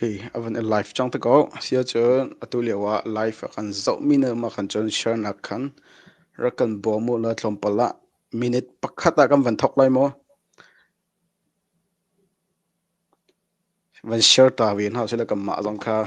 Hi a van i live cang te ko. Siacun atu lio ah live a kan zohmi na um ahkhan cun share nak khan rak kan bawm u law tlawmpal ah minute pakhat ah kan van thawk lai maw? Van share ta ve hna usih law kanmah zong kha.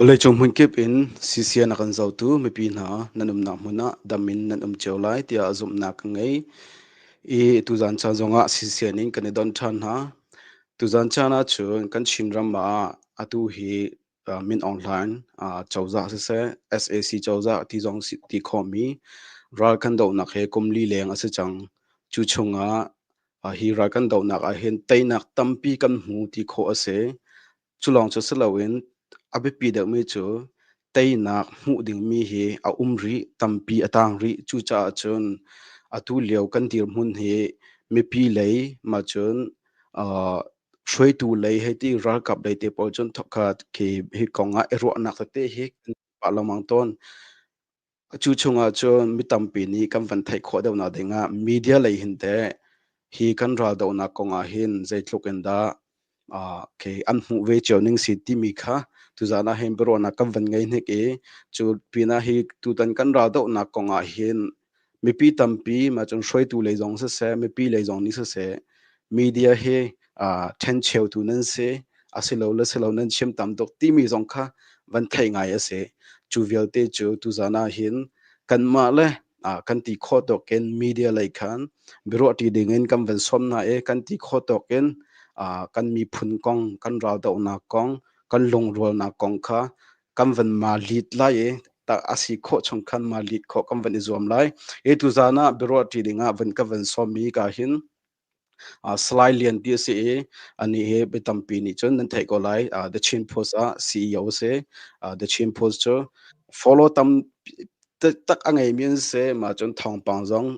Vawleicung hmunkip in CCN a kan zohtu mipi hna nan umnak hmun ah dam in nan um cio lai tiah zumhnak ka ngei. I tuzan caan zongah CCN in kan i don ṭhan hna. Tuzan caan ahcun kan Chinram ah atu hi Min Aung Hlaing cozah siseh, sac cozah ti zong ti khawhmi ral kan dohnak hi kum li leng a si cang. Cu chungah hi ral kan dohnak ahhin teinak tampi kan hmu ti khawh a si. Cu lawng cu si loin a biapi deuhmi cu teinak hmuh dingmi hi a um rih, tampi a tang rih. Cucaah cun atu lio kan dirhmun hi mipi lei mah cun hruaitu lei hei ti ralkap lei te pawl cun thawkkhat khi hi kong ah i ruahnak tete hi kan pah lengmang tawn. Cu chungah cun mi tampi nih kan van theih khawh deuhnak dingah media lei hin teh hi kan raldohnak kongah hin zeitluk in dah okay, an hmuh ve cio ning si timi kha tuzaan ah hin biaruahnak kan van ngei hnik i cu pinah hi tutan kan raldohnak kongah hin mipi tampi mah cun hruaitu lei zong siseh mipi lei zong nih siseh media hi ṭhencheutu nan si asilo le silo nan chim tam tuk timi zong kha van theih ngai a si. Cu vialte cu tuzaan ah hin kanmah le kan ti khawh tawk in media lei khan biaruah ṭi ding in kan van sawm hna i kan ti khawh tawk in kan miphun kong, kan raldohnak kong, kan lungrualnak kong kha kan van ma lit lai i a si khawh chung khan ma lit khawh kan van i zuam lai. I tuzaan ah biaruah ṭi ding ah van ka van sawm mi ka hin Salai Lian ti a si i anih hi mi tampi nih cun nan theih ko lai. The Chin Post ah CEO a si. The Chin Post cu follow tam tak a ngeimi an si. Mah cun thawngpang zong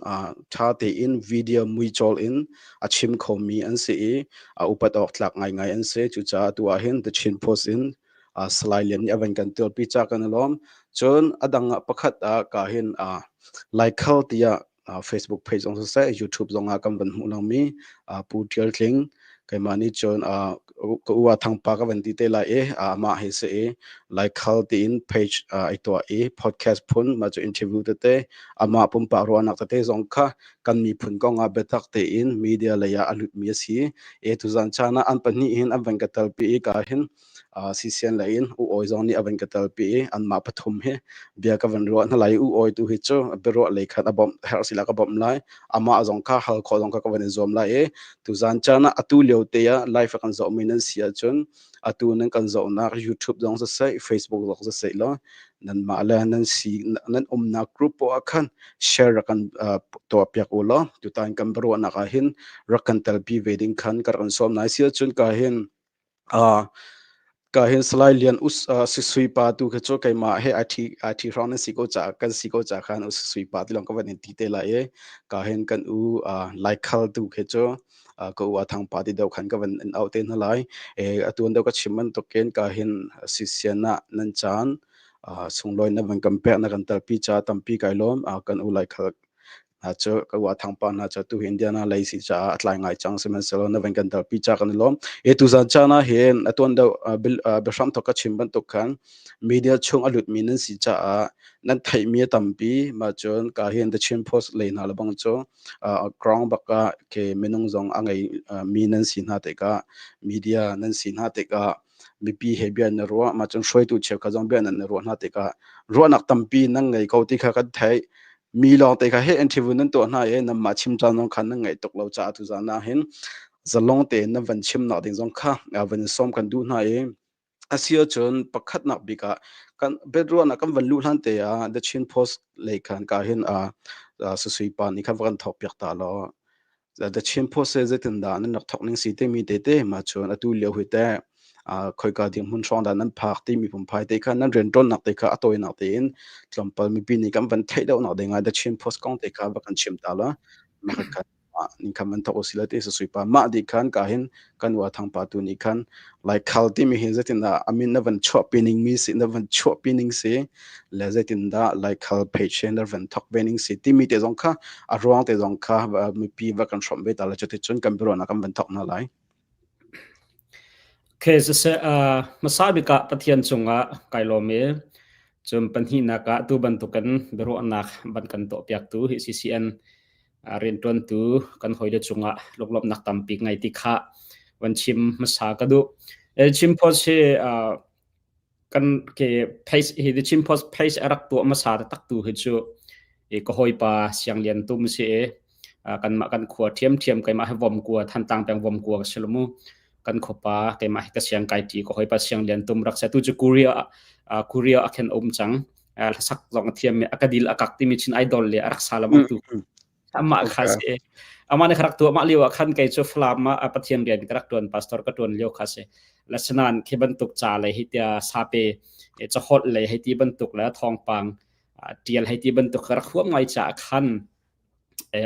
ṭha tein video muicawl in a chim khomi an si i a upat awk tlak ngaingai an si. Cucaah tu ah hin The Chin Post in Salai Lian nih a van kan tuarpi ca kan i lawm. Cun a dang ah pakhat ah ka hin Laikhal tiah Facebook page zong siseh YouTube zong ah kan van hmuh langmi Pu Tial Tling keimah nih cun ka u ah thangpa ka van ti te lai i amah hi si i Laikhal tiin page ai tuah i podcast phun mah cu interview tete amah pumpak ruahnak tete zong kha kan miphun kong ah biatak tein media lei ah a lutmi a si. E tuzan chan ah an pahnih hin an van ka telpi i ka hin. CCN lei in U Awi zong nih a van ka telpi i anmah pathum hi bia ka van ruah hna lai. U Awi tu hi cu biaruah lei khan a bawmh herh sila ka bawmh lai. Amah zong kha hal khawh zong kha ka van i zuam lai i tuzan caan ah atu lio te ah live a kan zohmi nan si ahcun atu nan kan zohnak YouTube zong siseh Facebook zong siseh law nanmah le nan si nan umnak group poah khan share rak kan tuah piak u law tutan kan biaruahnak ah hin rak kan telpi ve ding khan ka rak kan sawm nai si ahcun ka hin ka hin Salai Lian us Sisui pa tu kha cu keimah he IT IT hrawng nan si ko ca kan si ko ca khan us Sisui pa ti lawng ka van in ti te lai i ka hin kan u Laikhal tu khi cu ka u Athang pa ti deuh khan ka van in auh te hna lai. E atuan deuh ka chim bantukin ka hin sisian ah nan caan sunglawi na van kan pek na kan telpi ca tampi kai lawm kan u Laikhal hna cu ka u Athang pa hna cu tu Indiana lei si caah a tlai ngai cang sihmanhsehlaw na van kan telpi ca kan i lawm. E tuzan caan ah hin atuan deuh biahram thok ka chim bantuk khan media chung a lutmi nan si caah nan theihmi a tampi mah cun ka hin The Chin Post lei hna le bang cu ground bak ah ke minung zong a ngei mi nan si hna tikah media nan si hna tikah mipi he bia na ruah mah cun hruaitu cheukhat zong bia nan ruah hna tikah ruahnak tampi nan ngei ko ti kha kan theih mi lawng te kha he interview nan tuah hna i nanmah chim caan zong kha nan ngaih tuk lo caah tuzan ah hin zalong tein nan van chim nak ding zong kha van sawm kan duh hna i Asi ahcun pakhatnak bik ah kan biaruahnak kan van luh hlan te ah The Chin Post lei khan ka hin Susui pa nih khan va kan thawk piak ta law The Chin Post he zeitindah nan rak thawk ning si timi tete ma cun atu lio hi teh khoika dirhmun hrawng dah nan phak timi phungphai te kha nan rianṭuannak te kha a tawinak tein tlawmpal mipi nih kan van theih deuhnak ding ah The Chin Post kong te kha va kan chim ta law mah kha ning khan man thok usila ti susui pa mah di khan ka hin kan wa thang pa tu ni khan lai khal ti mi hin zeitin dah amin na van chuah pi ning mi si na van chuah pi ning si le zeitin dah lai khal page na van thok ve ning si ti mi te zong kha a ruang te zong kha mipi va kan hrawm ve ta la chuti chun kan biro na kan van thok na lai. Okay, siseh, hmasa bik ah Pathian cungah kai lawm i cun pahnihnak ah tu bantukin biaruahnak van kan tuahpiaktu hi CCN rianṭuantu kan hawile cungah lunglawmhnak tampi ngei ti kha van chim hmasa ka duh. Chin Post hi kan ke page hi The Chin Post page a rak tuah hmasa taktak tu hi cu i ka hawipa Siang Lian Tum si i kanmah kan khua ṭhiamṭhiam keimah hi Vomkua Thantlang peng Vomkua ka si lo mu kan khuapa keimah hi ka siang kai ṭi ka hawipa Siang Lian Tum rak si tu cu Korea Korea a khen um cang hlasak zong a thiam mi akadil akak timi Chin Idol le a rak sa lamang tu amah kha si amah nih rak tuah mah lio ah khan kei cu Falam ah Pathian rian ka rak tuan pastor ka tuan lio kha si lasinain khi bantuk ca le hi tia sape caholh le hei ti bantuk le thawngpang tial hei ti bantuk ka rak huam ngai ca khan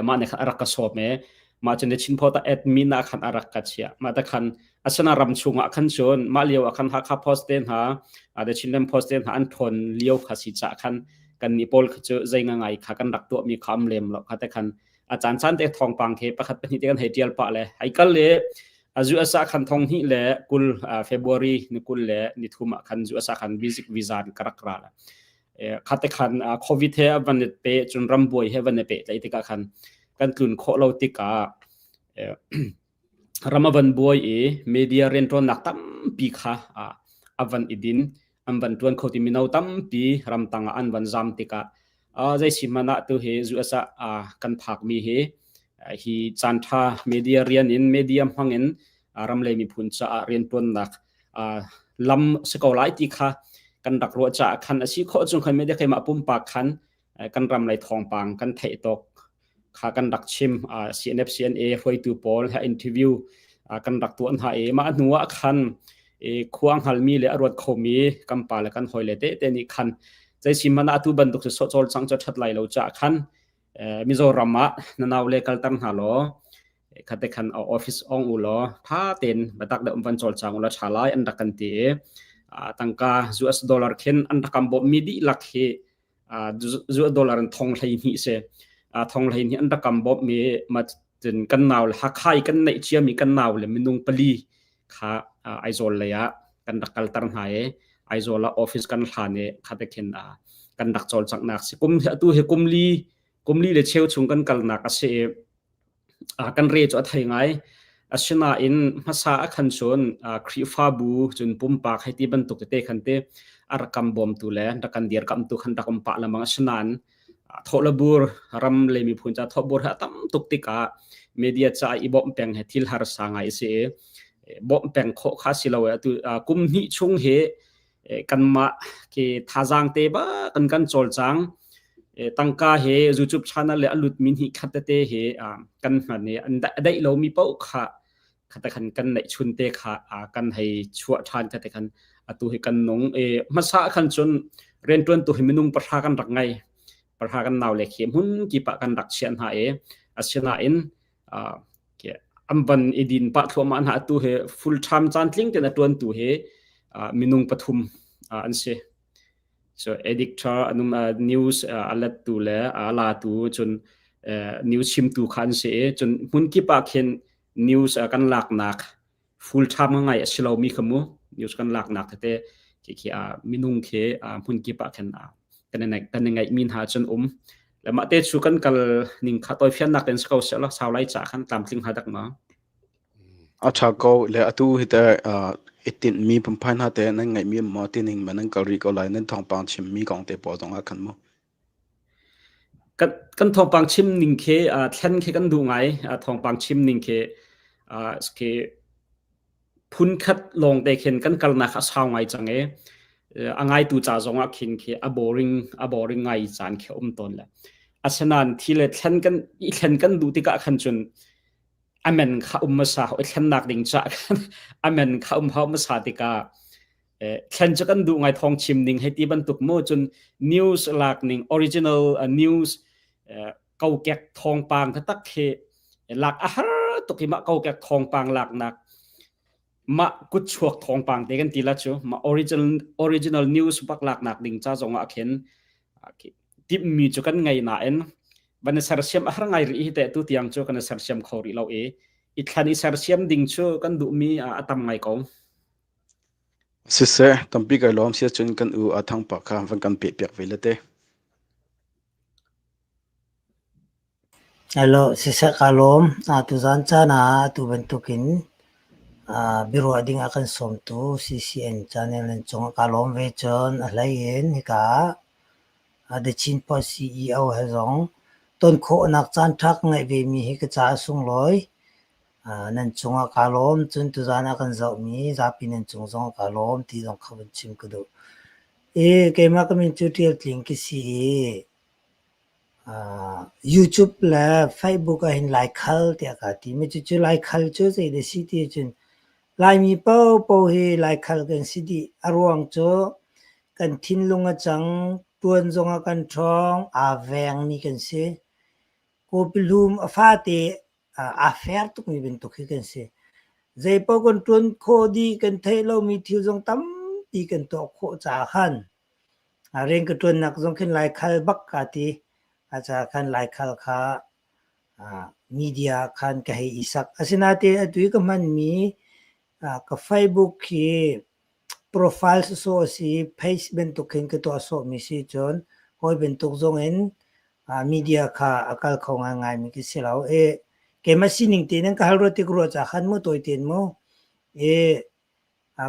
mah nih khan a rak ka sawm e mah cun Chin Post admin ah khan a rak ka chiah mah ta khan asana ram chungah khan cun mah lio ah khan Hakha Post te hna The Chinland Post te hna an ṭhawn lio kha si ca khan kan nih pawl kha cu zei ngai kha kan rak tuah mi kha am lem lo kha te khan a caan caan te thawngpang khi pakhat pahnih te kan hei tial pah le hei kal le azu asa khan thong hnih le kul February ni kul le ni thum ah khan zu asa khan visit visa ka rak ra la khate khan covid he van pe cun rambuai he van pe tlai tikah khan kan tlun khawh lo tikah Ram a van buai i media rianṭuannak tampi kha a van i din. An van ṭuan kho ti mino tampi ramtang ah an van zam tikah zei si hmanh ah tuhi US ah kan phakmi hi hi caanṭha media rian in media hmang in ram le miphun caah rianṭuannak lam si ko lai ti kha kan rak ruah caah khan a si khawh chung khan media keimah pumpak khan kan ram lei thawngpang kan theih tawk kha kan rak chim CNF CNA hruaitu pawl he interview kan rak tuah hna i mah hnu ah khan khua hngalmi le a ruat khomi kan pa le kan hawi le te te nih khan zeisim man atu bantuk cu sawh cawlcang cu that lai lo ca khan Mizoram ah na nau le kalter hna law khate khan office ong u law tha ten batak le um van cawlcang u la tha lai an rak kan ti tangka US dollar khin an rakam bawm mi dihlak hi zu dollar in thong hlei hnih si thong hlei hnih an rak kam bawmh mi ma cun kan nau le Hakha i kan neih cia mi kan nau le minung pali kha Aizawl lei ah kan rak kalter hna i Aizawl ah office kan hlan i khate khin kan rak cawlcanghnak si kum atu hi kum li kum li le cheu chung kan kalnak a si i kan re cu a thei ngai. Asinain hmasa a khan cun Khrihfabu cun pumpak hei ti bantuk tete khan te a rak kan bawmtu le rak kan dirkamhtu khan rak um pah lengmang. Asinain thawh le bur ram le miphun ca thawhbur hi a tam tuk tikah media ca i bawmh peng hi thil harsa ngai a si i bawmh peng khawh kha si lo i atu kum hnih chung hi kanmah khi thazaang te ba kan kan cawlcang. Tangka he YouTube channel le a lutmi hnih khat tete he kan hman i an daih lomi paoh kha khata khan kan neih chun te kha kan hei chuah ṭhan khate khan atu hi kan nung. Hmasa khan cun rianṭuantu hi minung pahra kan rak ngei. Pahra kan nau le khi hmun kip ah kan rak chiah hna i asinain an van i din pah thluahmah hna. Atu hi full time caan tling tein a ṭuantu hi minung pathum an si. So editor anum news a lettu le a latu cun news chimtu kha an si i cun hmun kip ah khin news kan laknak full time ngai a si lomi kha mu news kan laknak tete khi khi minung khi hmun kip ah khin kan kan i ngeihmi hna cun um le mah te chu kan kal ning kha tawifiannak ten si ko seh law sau lai ca khan tlamtling ha dak ma. A ṭha ko le atu hi teh i tinhmi phunphai hna teh nan ngeihmi maw tining ma nan kal rih ko lai nan thawngpang chimmi kong te pawl zong ah khan mu? Kan thawngpang chim ning khi thlen khi kan duh ngai. Thawngpang chim ning khi khi phunkhat lawng te khin kan kalnak a sau ngai cang i a ngaitu ca zong ah khin khi a boring ngai caan khi um tawn le asinain thi le thlen kan i thlen kan duh tikah khan cun amen kha um hmasa i thlennak ding ca khan amen kha um hau hmasa tikah thlen cu kan duh ngai. Thawng chim ning hei ti bantuk mu cun news lak ning original news kokek thawngpang taktak khi lak a har tuk i mah kokek thawngpang laknak mah kutchuak thawngpang te kan ti la cu mah original news bak laknak ding ca zong ah khin timhmi cu kan ngei nain van i sersiam a har ngai rih hi te tu tiang cu kan i sersiam kho rih lo i i thlan i sersiam ding cu kan duhmi a tam ngai ko. Siseh, tampi kai lawm sia cun kan u a thang pa kha van kan peh piak ve le te. Hello, siseh kaa lawm. Tuzaan caan ah atu bantukin biaruah ding a kan sawmtu CCN channel nan cungah kaa lawm ve. Cun a hlei in hika ah The Chin Post CEO he zong ton khawhnak caanṭha ka ngeih vemi hi ka caah a sunglawi. Nan cungah kaa lawm. Cun tuzaan ah kan zohmi zapi nan cung zong kaa lawm ti zong kha vun chim ka duh. I keimah ka min cu Ṭial Tling ka si i YouTube le Facebook ahhin Laikhal tiah kaa ti. Cucu Laikhal cu zeidah a si ti ahcun Laimi paohpaoh hi Laikhal kan si dih. A ruang cu kan thinlung a cang, ṭuan zong ah kan ṭhawng, aa vengmi kan si. Kawpihlum a fate aa fer tukmi bantuk hi kan si. Zeipaoh kan ṭuan khawh dih, kan theih lomi thil zong tampi kan tuah khawh caah khan rian ka ṭuannak zong khin Laikhal bak kaa ti. Caah khan Laikhal kha media khan ka hei i sak. Asinain atu i ka hmanmi ka Facebook hi profile sawsawh a si i page bantuk khin ka tuah sawhmi si cun hawi bantuk zong in media kha a kal kho ngaingaimi ka si lo. I keimah sining tein an ka hal rua tik rua ca khan mu tawi tein mu i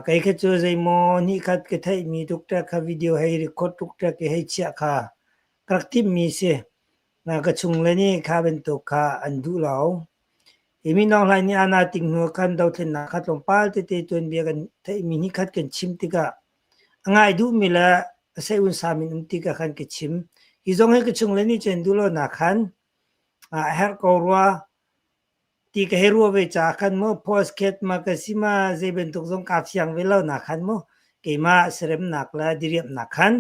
kei kha cu zeimaw hnihkhat ka theihmi tukṭek kha video hei record tukṭek i hei chiah kha ka rak timhmi si. Ka chungle nih kha bantuk kha an duh lo. Hi Min Aung Hlaing nih aa ting hnu ah khan dothlennak kha tlawmpal tete tuanbia kan theihmi hnihkhat kan chim tikah a ngai duhmi le a seh-un sam in um tikah khan ka chim. Hi zong hi ka chungle nih cun duh lonak khan a herh ko rua ti ka hei ruah ve caah khan mu postcard ma ka si ma zei bantuk zong kaa fiang ve lo nak khan mu keimah seremnak le diriamhnak khan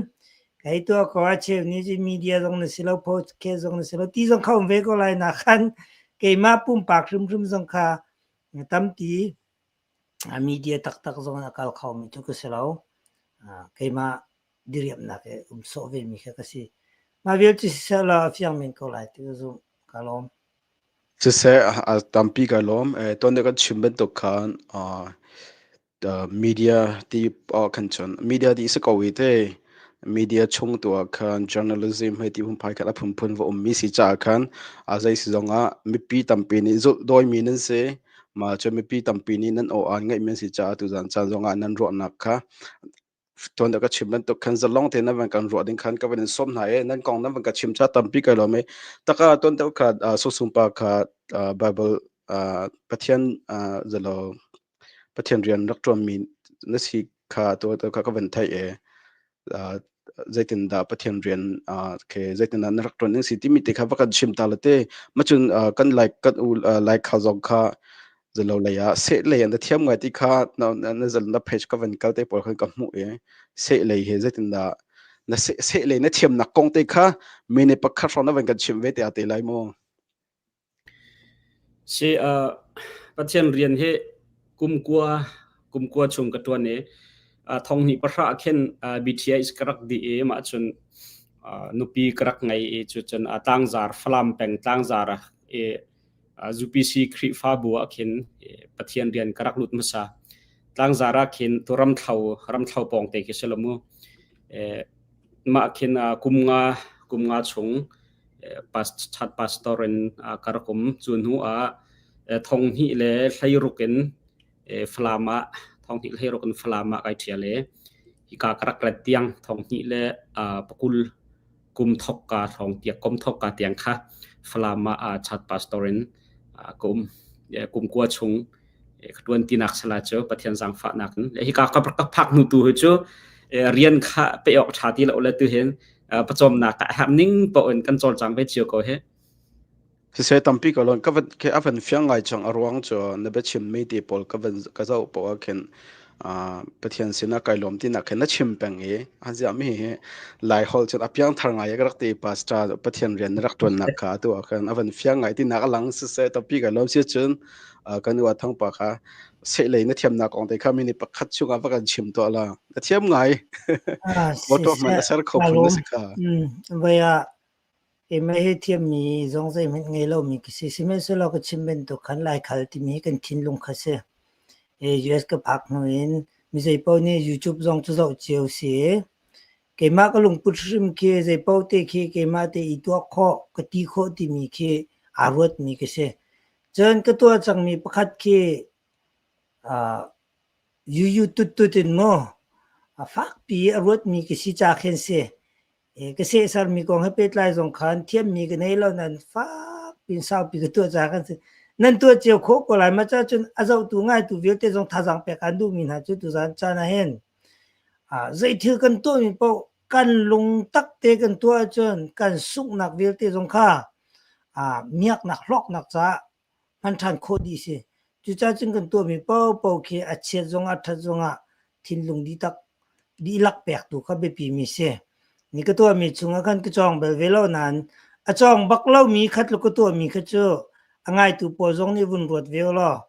ka hei tuah ko. A cheu nih cun media zong na si lo, podcast zong na si lo ti zong kha um ve ko lai nak khan keimah pumpak hrimhrim zong kha tampi media taktak zong a kal kho mi cu ka si lo. Keimah diriamhnak i um sawh ve mi kha ka si. Mah vial cu siseh law a fiang men ko lai ti ka zumh. Ka lawm. Siseh, a tampi ka lawm. Tuan deuh kan chim bantuk khan media ti ah khan cun media ti si ko i te media chung tu ah khan journalism hei ti phunphai khan a phunphun va ummi si caah khan a zei si zong ah mipi tampi nih zulh dawimi nan si. Ma cu mipi tampi nih nan aw aan ngaihmi an si caah tuzan caan zongah nan ruahnak kha tuan ka chim bantuk khan zalong te na van kan ruah ding khan ka van in sawm hna i nan kong nan van ka chim cha tampi kai lawm i taka tuan deuh kha sosung pa kha Bible Pathian zalo Pathian rian rak ṭuanmi na si kha tu kha ka van theih i zeitindah Pathian rian ke zeitindah na rak ṭuan ding si timi te kha va kan chim ta la te macun kan like kan u like kha zong kha zalo lei ah seh lei an thiam ngai ti kha na na zal na page ka van kal te pawl khan ka hmuh i seh lei he zeitindah na seh lei na thiamnak kong te kha mine pakhat hrawng na van kan chim ve te ate lai mu. Si Pathian rian hi kum kua chung ka ṭuan i 2010 ah khin BTS ka rak dih i mah cun nupi ka rak ngei i cucun Tlangzar Falam peng Tlangzar ah i UPC Khrihfabu ah khin Pathian rian ka rak lut hmasa. Tlangzar ah khin tu Ramthlo pawng te khi si lo mu. Mah khin kum nga chung chat pastor in ka rak um. Cu hnu ah 2016 in Falam ah 2016 in Falam ah kai ṭhial i hika ka rak rat tiang 2020 kum thokka hrawng tiang kum thokka tiang kha Falam ah chat pastor in ka um. Kum kua chung ka ṭuan tinak sala cu Pathian zaangfahnak in hika ka phak hnu tu hi cu rian kha pe awk ṭha ti lo le tu hin pawcawmnak ah herh ning paoh in kan cawlcang ve cio ko hi. Siseh tampi ko lon ka van ke a van fiang ngai chang a ruang cu na biachim mi ti pawl ka van ka zoh paoh ah khin Pathian sinah kai lawm tinak khin na chim peng i an ziah mi hi Lai holh cun a piang thar ngai ka rak ti pastor Pathian rian na rak tuannak kha tu ah khan a van fiang ngai tinak a lang siseh tampi kai lawm si cun kan u thang pa kha sehlei na thiamnak kong te kha mini pakhat chungah va kan chim tuah la na thiam ngai motor hman a ser kho phun na si kha. Vai ah keimah hi thiammi zong zeihmanh ngei lomi ka si. Sihmanhsehlaw ka chim bantuk khan Laikhal timi hi kan thinlung kha si. US ka phak hnu in mi zeipaoh nih YouTube zong cu zoh cio si. Keimah ka lungput hrim khi zeipaoh te khi keimah te i tuah khawh, ka ti khawh timi khi aa ruatmi ka si. Cun ka tuah cangmi pakhat khi yuyu tuttut in maw a fakpi i a ruatmi ka si ca khin si. Ka sehsarmi kong he pehtlai zong khan thiammi ka nei lo nain fakpi in saupi ka tuah ca khan si. Nan tuah cio khawh ko lai. Mah ca cun a zohtu ngaitu vialte zong thazaang pek aan duhmi hna cu tuzaan caan ah hin zeithil kan tuahmi paoh kan lungtak te kan tuah ahcun kan sunghnak vialte zong kha miaknak hlawknak caah hman ṭhan khawh dih si. Cucaah cun kan tuahmi paohpaoh khi a chiat zongah a ṭhat zongah thinlung dihlak dihlak pek tu kha biapimi si. Ni ka tuahmi chungah khan ka cawng bal ve lo nain a cawng bak lomi kha tluk ka tuahmi kha cu a ngaitu pawl zong nih vun ruat ve law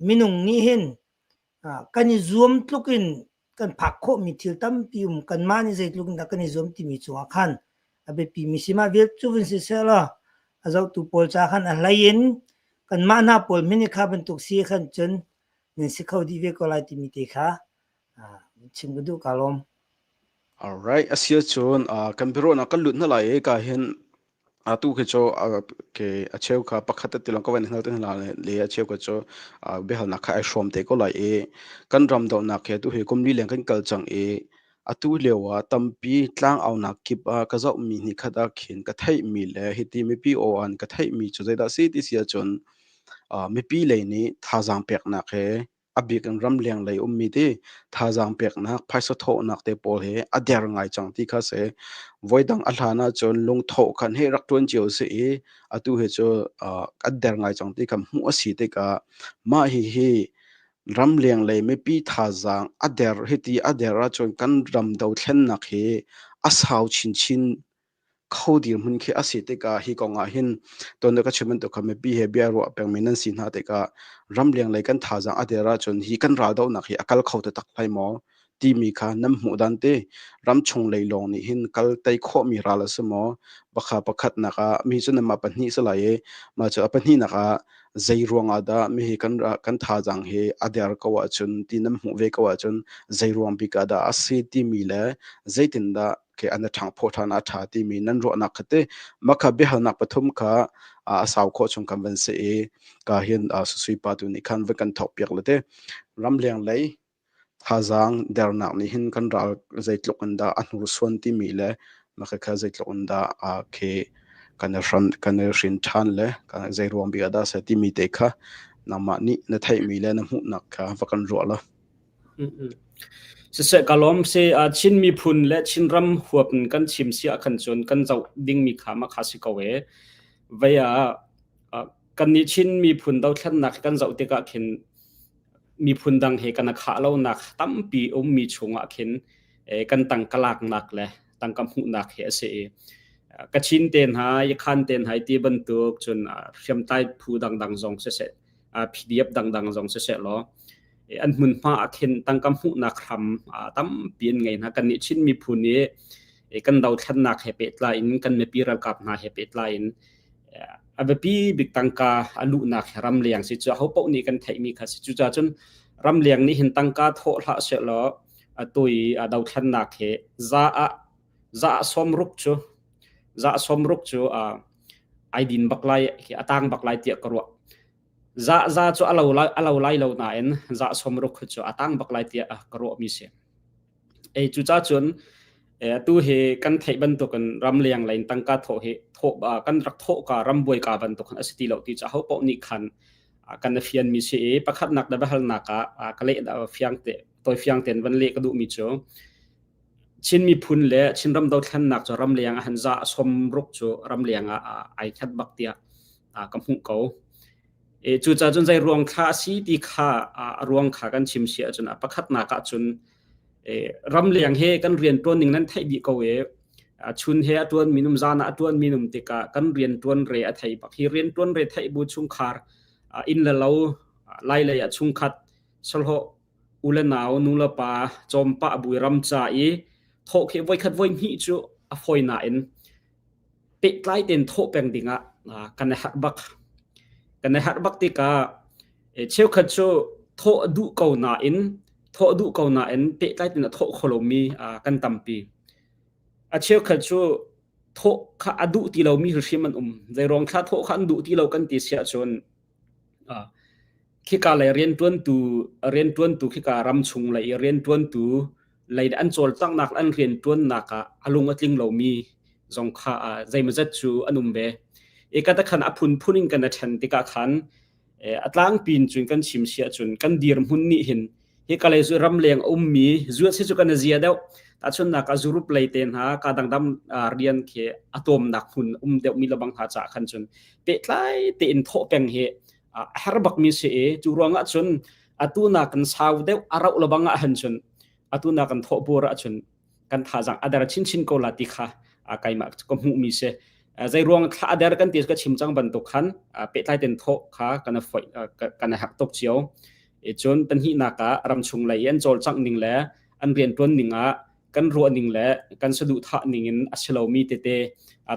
minung nih hin kan i zuam tluk in kan phak khawhmi thil tampi um kanmah nih zeitluk in dah kan i zuam timi cungah khan a biapimi si. Mah vial cu vun si sehlaw a zohtu pawl ca khan a hlei in kanmah hna pawl min i kha bantuk si khan cun nan si kho dih ve ko lai timi te kha chim ka duh ka lawm. Alright, asia cun kan biaruahnak kan lut hna lai i ka hin atu khi cu ke a cheu kha pakhat te tilong ka van hngal te hna le a cheu kha cu biahalnak kha ai hrawm te ko lai i kan ram dohnak he tu hi kum li leng kan kal cang i atu lio ah tampi tlang aunak kip ah ka zohmi hnih khat ah khin ka theihmi le hiti mipi aw an ka theihmi cu zeidah si ti si ahcun mipi lei nih thazaang peknak he a bik in ramleng lei ummi ti thazaang peknak phaisa thawhnak te pawl hi a der ngai cang ti kha si. Voidang a hlan ahcun lungthawh khan he rak ṭuan cio si i atu hi cu an der ngai cang ti kha hmuh a si tikah mah hihi ramleng lei mipi thazaang a der hiti a der ahcun kan ram dothlennak hi a sau chinchin kho dirhmun khi a si tikah hi kong ah hin tuan ka chim bantuk kha mipi he bia ruah pengmi nan si hna tikah ramleng lei kan thazaang a der ahcun hi kan raldohnak hi a kal kho taktak lai maw timi kha nan hmuh dan te ramchung lei lawng nih hin kal tei khawhmi ral a si maw pakha pakhatnak ah mi cu nanmah pahnih si lai i mah cu a pahnihnak ah zei ruang ah dah mi hi kan kan thazaang hi a der ko ahcun ti nan hmuh ve ko ahcun zei ruang bik ah dah a si timi le zeitindah. Ke an ṭhang phaw ṭhan a ṭha timi nan ruahnak kha te makha biahalnak pathum kha a sau khawh chung kan van si i ka hin susui pa tu nih khan van kan thawk piak le te ramleng lei thazaang dernak nih hin kan ral zeitluk in dah a hnursuan timi le maka kha zeitluk in dah khi kan i hram kan i hrin ṭhan le zei ruang bik ah dah se timi te kha nangmah nih na theihmi le na hmuhnak kha va kan ruah la. Siseh ka lawm si Chin miphun le Chinram huap in kan chim si ah khan cun kan zoh dingmi kha mah kha si ko e. Vei ah kannih Chin miphun dothlennak kan zoh tikah khin miphun dang he kan i khah lonak tampi ummi chungah khin kan tangka laknak le tangka hmuhnak hi a si i Kachin te hna, Yakhan te hna ti bantuk cun hriamtlai phu dangdang zong siseh PDF dangdang zong siseh law an hmunhma ah khin tangka hmuhnak hram tampi an ngei hna. Kannih Chin miphun i kan dothlennak he pehtlai in kan mipi ralkap hna he pehtlai in a biapi bik tangka a luhnak hi ramleng si cu ahopaoh nih kan theihmi kha si. Cucaah cun ramleng nih hin tangka thawh hlah sehlaw atu i a dothlennak hi za ah za 60 cu za 60 cu ai din bak lai a tang bak lai tiah ka ruah. Za za cu a lo lai a lo lai lo nain za 60 cu a tang bak lai tiah ka ruahmi si. Ei cucaah cun atu hi kan theih bantukin ramleng lei in tangka thawh hi thawh kan rak thawh ka rambuai ka bantuk a si ti lo ti cu ahopaoh nih khan kan i fianmi si i pakhatnak le biahalnak ah ka leh fiang te tawi fiang tein van leh ka duhmi cu Chin miphun le Chinram dothlennak cu ramleng ah han za 60 cu ramleng ah ai khat bak tiah ka hmuh ko. E, cucaah cun zei ruang thla a si ti kha a ruang kha kan chim si ahcun a pakhatnak ah cun e, ramleng he kan rian ṭuan ning nan theih dih ko e chun he a ṭuan minum zan ah a ṭuan minum tikah kan rian ṭuan re a thei bak hi rian ṭuan re theih bu chungkhar inn le lo lai lei ah chungkhat solho u le nau nu le pa cawmpah bui ram ca i thawh khi voikhat voi hnih cu a fawi nain pehtlai tein thawh peng dingah kan i harh bak. Kan i harh bak tikah cheukhat cu thawh duh ko nain thawh duh ko nain pehtlai tein a thawh kho lomi kan tampi. A cheukhat cu thawh kha a duh ti lomi hrimhrim an um. Zeiruang thla thawh kha an duh ti lo kan ti si ahcun khika lei rianṭuantu rianṭuantu khika ram chung lei i rianṭuantu lei an cawlcanghnak an rianṭuannak ah a lung a tling lomi zong kha zeimawzat cu an um ve. I ka khan a phunphun in kan i ṭhen tikah khan a tlangpi in cun kan chim si ahcun kan dirhmun nih hin hika lei cu ramleng a ummi zuat si cu kan i zia deuh. Tahchunhnak ah zurup lei te hna ka dangdam rian khi a tawmnak hmun um deuhmi lebang hna caah khan cun pehtlai tein thawh peng hi a har bakmi si i cu ruangah cun atu nakin sau deuh a rauh lebang ah han cun atu nakin thawh bur ahcun kan thazaang a der chinchin ko la ti kha keimah ka hmuhmi si. Zei ruang thla a der kan ti ka chim cang bantuk khan pehtlai ten thawh kha kan foi kan hak tuk cio. E cun pahnihnak ah ramchung lei an cawlcangh ning le an rianṭuan ning ah kan ruah ning le kan saduhthah ning in a si lomi tete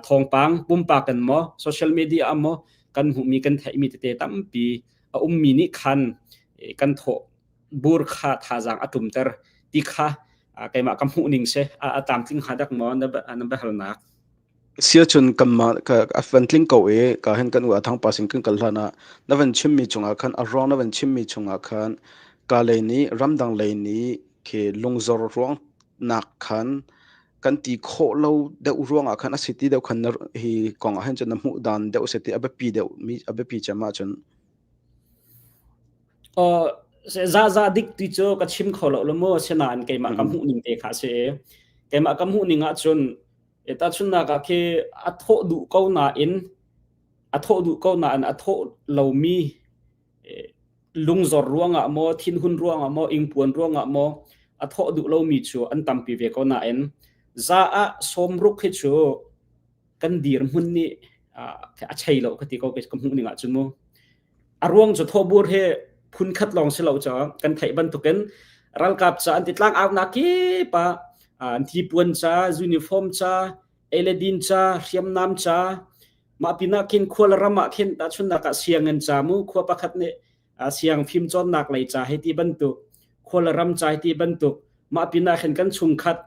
thawngpang pumpak in maw social media ah maw kan hmuhmi kan theihmi tete tampi a ummi nih khan kan thawh bur kha thazaang a ṭumter ti kha keimah ka hmuh ning si a tlamtling hnga dak maw na biahalnak? Siacun kanmah ka a van tling ko i ka hin kan u a thangpa sin kan kal hlan ah na van chimmi chungah khan a ruang na van chimmi chungah khan ka lei nih ramdang lei nih khi lungzor ruang nak khan kan ti khawh lo deuh ruangah khan a si ti deuh khan na hi kong ah hin cun na hmuh dan deuh si ti a biapi deuh mi a biapi cem ahcun Za za dik ti cu ka chim kho lo lo mu asinain keimah ka hmuh ning te kha a si i keimah ka hmuh ning ahcun tahchunhnak ah khi a thawh duh ko nain a thawh duh ko nain a thawh lomi lungzor ruangah maw thinhun ruangah maw ingpuan ruangah maw a thawh duh lomi cu an tampi ve ko nain za ah 60 hi cu kan dirhmun nih a chei lo ka ti ko ka hmuh ning ahcun mu A ruang cu thawhbur hi phunkhat lawng si lo cu kan theih bantukin ralkap ca an ti tlangaunak kip ah an thipuan ca, uniform ca, ei le din ca, hriamnam ca, mah pinah khin khua le ram ah khin tahchunhnak ah sianginn ca mu khua pakhat nih siang fimcawnnak lei ca hei ti bantuk khua le ram ca hei ti bantuk mah pinah khin kan chungkhat.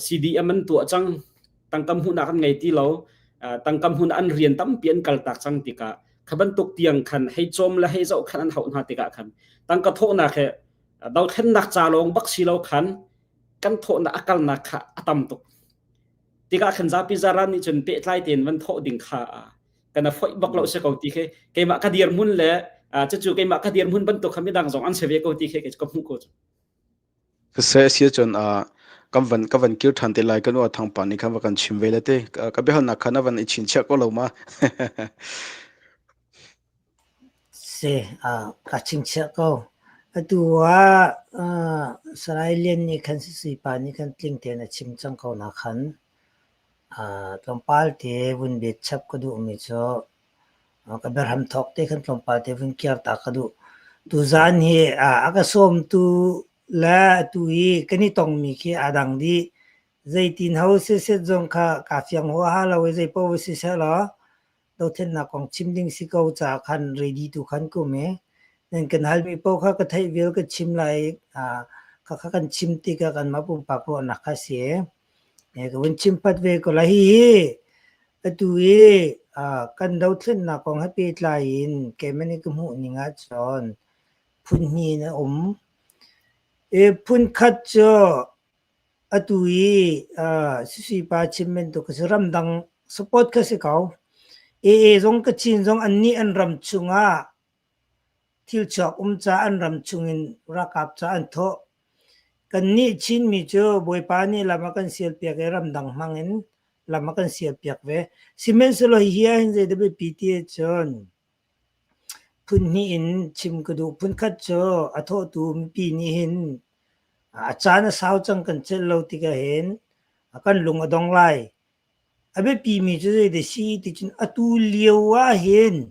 CDM an tuah cang tangka hmuhnak an ngei ti lo tangka hmun an rian tampi an kaltak cang tikah kha bantuk tiang khan hei cawm le hei zoh khan an hauh hna tikah khan tangka thawhnak he dothlennak ca lawng bak si lo khan kan thawhnak a kalnak kha a tam tuk tikah khan zapi zaran nih cun pehtlai tein van thawh ding kha kana foih bak lo se ko ti khi keimah ka dirhmun le cucu keimah ka dirhmun bantuk kha midang zong an si ve ko ti khi ka hmuh ko cu. Siseh a si ahcun kan van ka van kir ṭhan te lai kan u Thangpa nih khan va kan chim ve le te ka biahalnak kha na van i chinchiah ko lo ma? Si, ka chingchiah ko. Atu ah Salai Lian nih khan Sisui pa nih khan tling tein a chim cang ko na khan. Tlawmpal te vun bet chap ka duhmi cu ka biahram thawk te khan tlawmpal te vun kiar ta ka duh. Tuzaan hi a ka sawmtu le atu i kan i tongmi khi aa dang dih. Zeitin ho siseh zong kha kaa fiang huaha lo i zeipaoh va siseh law dothlennak kong chim ding si ko caah khan ready tu khan ka um i nan kan halmi paoh kha ka theih vial ka chim lai i khakha kan chim tikah kanmah pumpak ruahnak kha a si. Ka vun chim pat ve ko lai. Hihi atu i kan dothlennak kong he pehtlai in keimah nih ka hmuh ning ahcun phun hnih in a um. I phun khat cu atu i Sui pa chim bantuk a si ramdang support kha si ko. AA zong Kachin zong annih an ram chungah thilchuak um ca an ram chungin ralkap ca an thawh. Kannih Chinmi cu Bawipa nih lam a kan sialpiak i ramdang hmang in lam a kan sialpiak ve. Sihmanhsehlaw hihi ahhin zeidah biapi ti ahcun phun hnih in chim ka duh. Phunkhat cu a thawhtu mipi nih hin a caan a sau cang kan celh lo tikah hin kan lung a dong lai. A biapimi cu zeidah si ti cun atu lio ahhin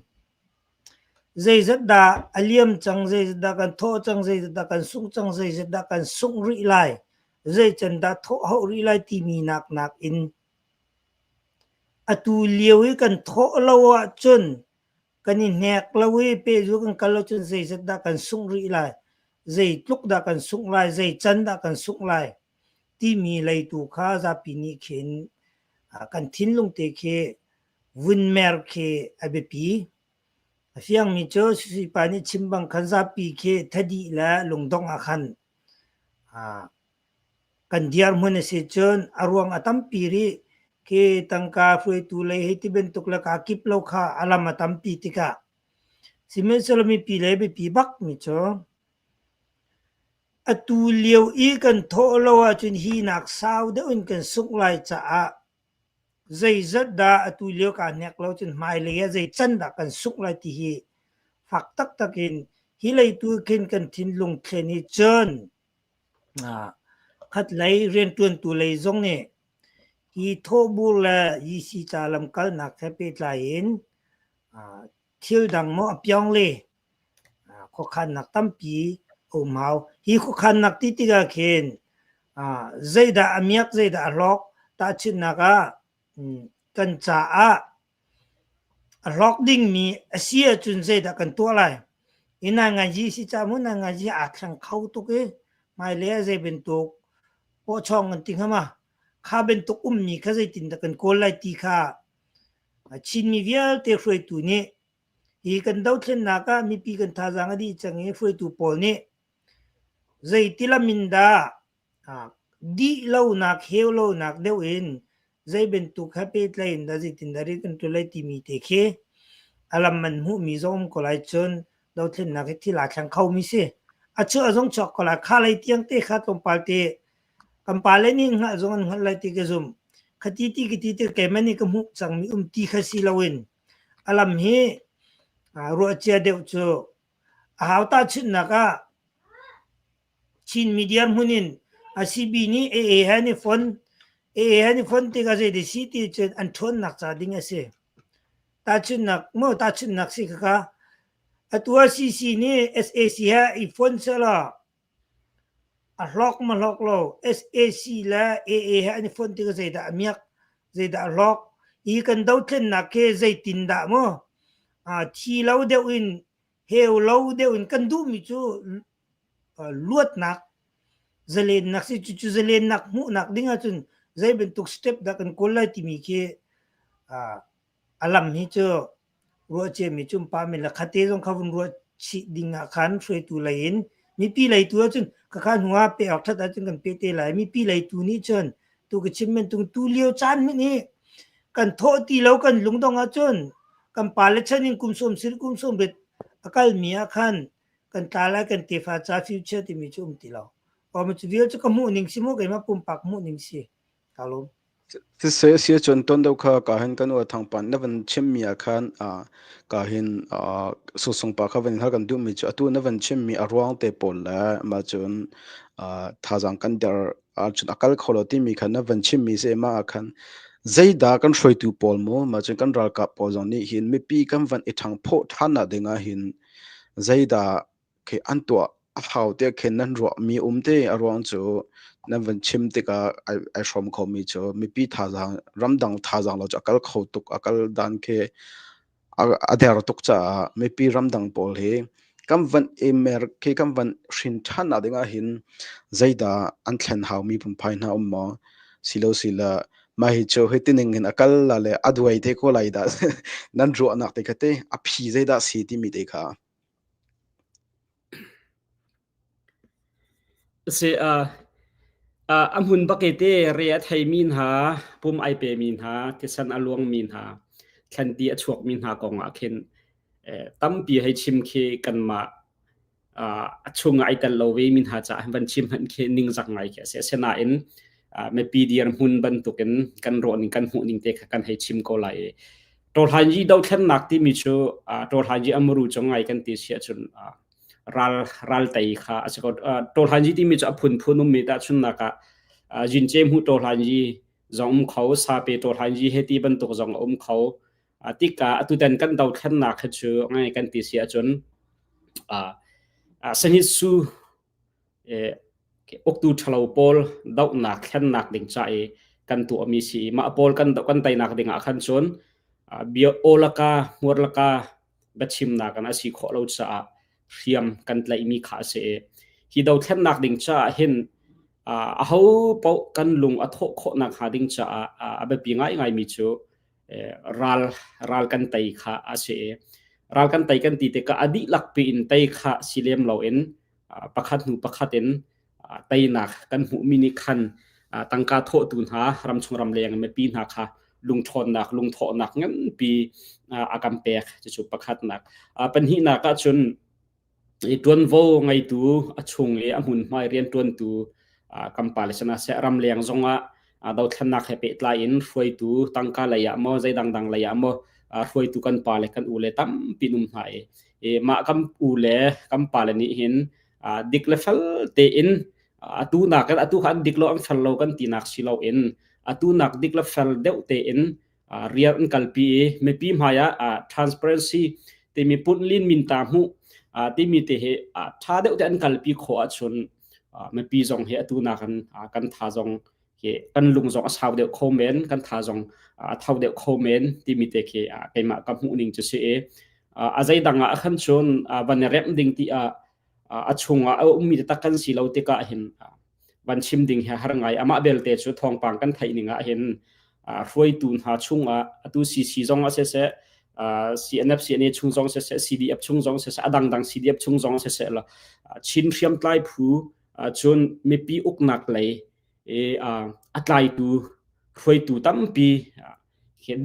Zeizat dah a liam cang, zeizat dah kan thawh cang, zeizat dah kan sungh cang, zeizat dah kan sungh rih lai, zeican dah thawh hauh rih lai timi nak nakin atu lio i kan thawh lo ahcun kan i hnek lo i pehzul kan kal lo cun zeizat dah kan sungh rih lai, zeitluk dah kan sungh lai, zeican dah kan sungh lai timi lei tu kha zapi nih khin kan thinlung te khi vun mer khi a biapi. A fiangmi cu Susuipa nih chim bang khan zapi khi thadih le lungdongh ah khan kan dirhmun a si cun a ruang a tampi rih. Khi tangka hruaitu lei hei ti bantuk le kaa kip lo kha a lam a tampi tikah sihmanhsehlaw mipi le biapi bakmi cu atu lio i kan thawh lo ahcun hi nak sau deuh in kan sungh lai caah Zeizat dah atu lio kaa hnek lo cun hmailei ah zei can dah kan sungh lai ti hi fak taktak in hi lei tu khin kan thinlung thlen hi cun khatlei rianṭuantu lei zong nih hi thawhbur le yisi ca lamkalnak he pehtlai in thil dang maw a piong le khuakhannak tampi a um hau. Hi khuakhannak ti tikah khin zeidah a miak, zeidah a hlawk tahchunhnak ah kan caah a hlawk dingmi a si ahcun zeidah kan tuah lai. Hi nainganzi si caah mu nainganzi aa thleng kho tuk i hmailei ah zei bantuk pawchawng kan ti hnga ma kha bantuk ummi kha zeitindah kan kawl lai ti kha Chinmi vialte hruaitu nih hi kan dothlennak ah mipi kan thazaang a dih cang i hruaitu pawl nih zeiti lam in dah dih lonak heu lonak deuh in zei bantuk he pehtlaih in dah zeitindah rian kan ṭuan lai timi te khi a lam man hmuhmi zong um ko lai cun dothlennak hi thil aa thleng khomi si. A chuah zong chuak ko lai. Kha lei tiang te kha tlawmpal te Kan pale nih hngalh zong an hngalh lai ti ka zumh. Khati ti ka ti ti keimah nih ka hmuh cangmi um ti kha si loin a lam hi ruahcia deuh cu a hau tahchunhnak ah Chin media hmun in CB nih AA he an i fon AA he an i fon tikah zei si ti cun an ṭhawnnak ca ding a si. Tahchunhnak maw tahchunhnak si khaka atu ah CC nih SAC he i fon selaw A hlawk maw hlawk lo, sac le AA he an i fonh tikah zeidah a miak, zeidah a hlawk. Hi kan dothlennak hi zeitindah maw thi lo deuh in, heu lo deuh in kan duhmi cu luatnak. Zalennak si cucu zalennak hmuhnak ding ahcun zei bantuk step dah kan kawl lai timi khi a lam hi cu ruah ciami cu pa men le khate zong kha vun ruah chih ding ah khan hruaitu lei in mipi lei tu ahcun khakha hnu ah pe awk that ahcun kan pe te lai. Mipi lei tu nih cun tu ka chim bantuk tu lio caan hmanh hi kan thawh ti lo kan lungdong ahcun kan pale chan in kum sawm sil kum sawm rit a kalmi ah khan kan tla lai kan tefa ca future timi cu um ti lo. Aw cu vial cu ka hmuh ning si mu keimah pumpak hmuh ning si. Ka lawm. Siseh si ahcun tuan deuh kha ka hin kan uar thangpan na van chimmi ah khan ka hin susung pa kha van hal kan duhmi cu atu na van chimmi a ruang te pawl le mah cun thazaang kan der ahcun a kal kho lo timi kha na van chimmi si mah ah khan zeidah kan hruaitu pawl mu mah cun kan ralkap pawl zong nih hin mipi kan van i ṭhangphawh ṭhan nak ding ah hin zeidah khi an tuah a hau tiah khin nan ruahmi um te a ruang cu nan van chim tikah ai, ai hrawm khomi cu mipi thazaang ramdang thazaang lo cu a kal kho tuk a kal dan khi a, a der tuk caah mipi ramdang pawl hi kan van i mer khi kan van hrin ṭhan nak ding ah hin zeidah an thlen haumi phunphai hna um maw silo sila mah hi cu hi tining hin a kal la le a duai te ko lai dah nan ruahnak te kha te a phi zeidah si timi te kha Si a hmun bak i te re a theimi hna, pum ai pemi hna, thisen a luangmi hna, thlanti a chuakmi hna kong ah khin tampi hei chim khi kanmah a chung ah ai tel lo ve mi hna caah van chim hmanh khi ningzak ngai khi a si. Asinain mipi dirhmun bantukin kan ruah ning kan hmuh ning te kha kan hei chim ko lai i Ṭawlhanyi dothlennak timi cu ṭawlhanyi a muru cu ngai kan ti si ahcun ral ral tei kha a si ko. Ṭawlhanyi timi cu a phunphun ummi tahchunhnak ah Jince hmu ṭawlhanyi zong um kho, Sape ṭawlhanyi he ti bantuk zong a um kho. Tikah atutan kan dothlennak hi cu ngai kan ti si ahcun sahit su Uktu ṭhalo pawl dohnak thlennak ding ca i kan tuahmi si i mah pawl kan doh kan teinak ding ah khan cun bia aw laka hmur laka biachimnak in a si khawh lo caah hriam kan tlaihmi kha a si i hi dothlennak ding caah hin aho paoh kan lung a thawh khawh nakhnga ding caah a biapi ngaingaimi cu ral ral kan tei kha a si i ral kan tei kan ti tikah a dihlak piin tei kha si lem loin pakhat hnu pakhat in teinak kan hmuhmi nih khan tangka thawhtu hna ramchung ramleng mipi hna kha lungṭhawnnak lungthawhnak nganpi a kan pek cucu pakhatnak pahnihnak ahcun i ṭuanvo ngeitu a chung i a hmunhmai rianṭuantu kan pale sana seh ramleng zongah dothlennak he pehtlai in hruaitu tangka lei ah maw zei dangdang lei ah maw hruaitu kan pale kan u le tampi um hna i mah kan u le kan pale nih hin dik le fel tein atu nakin atu kha an dik lo an fel lo kan tinak si loin atu nak dik le fel deuh tein rian an kalpi i mipi hmai ah transparency timi punlin minta hmuh timi te hi tha deuh te an kalpi khawh ahcun mipi zong hi atu nakin kan tha zong hi kan lung zong a sau deuh kho men kan tha zong a tho deuh kho men timi te khi keimah ka hmuh ning cu si i a zei dang ah khan cun van i remh ding ti ah a chung ah a ummi taktak kan si lo tikah hin van chim ding hi har ngai amah belte cu thawngpang kan theih ning ah hin hruaitu hna chung ah atu CC zong ah siseh CNF CNA chung zong siseh CDF chung zong siseh a dangdang CDF chung zong siseh la Chin hriamtlai phu cun mipi uknak lei a tlaitu hruaitu tampi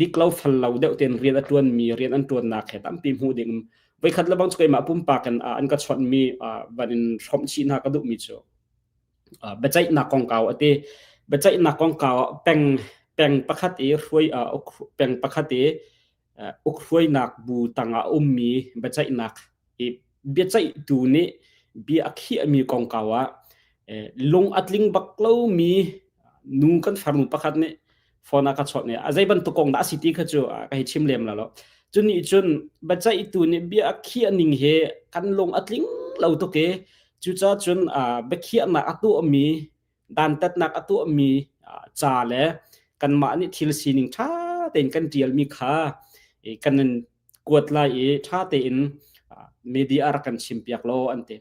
dik lo fel lo deuh tein rian a ṭuanmi rian an ṭuannak he tampi hmuh ding voikhat lebang cu keimah pumpak in an ka chawnhmi van in hrawmh chih hna ka duhmi cu biaceihnak kongkau a ti biaceihnak kongkau ah peng peng pakhat i hruai peng pakhat i ukhruainak bu tangah a ummi biaceihnak i biaceihtu nih bia a khiahmi kongkau ah lung a tling bak lomi nu kan farnu pakhat nih phone a ka chawnh i a zei bantuk kong dah a si ti kha cu ka hei chim lem la lo. Cu nih cun biaceihtu nih bia a khiah ning hi kan lung a tling lo tuk i cucaah cun biakhiahnak a tuahmi dantatnak a tuahmi ca le kanmah nih thil sining ṭha tein kan ṭialmi kha kan in kuat lai i ṭha tein media rak kan chimpiak law an ti.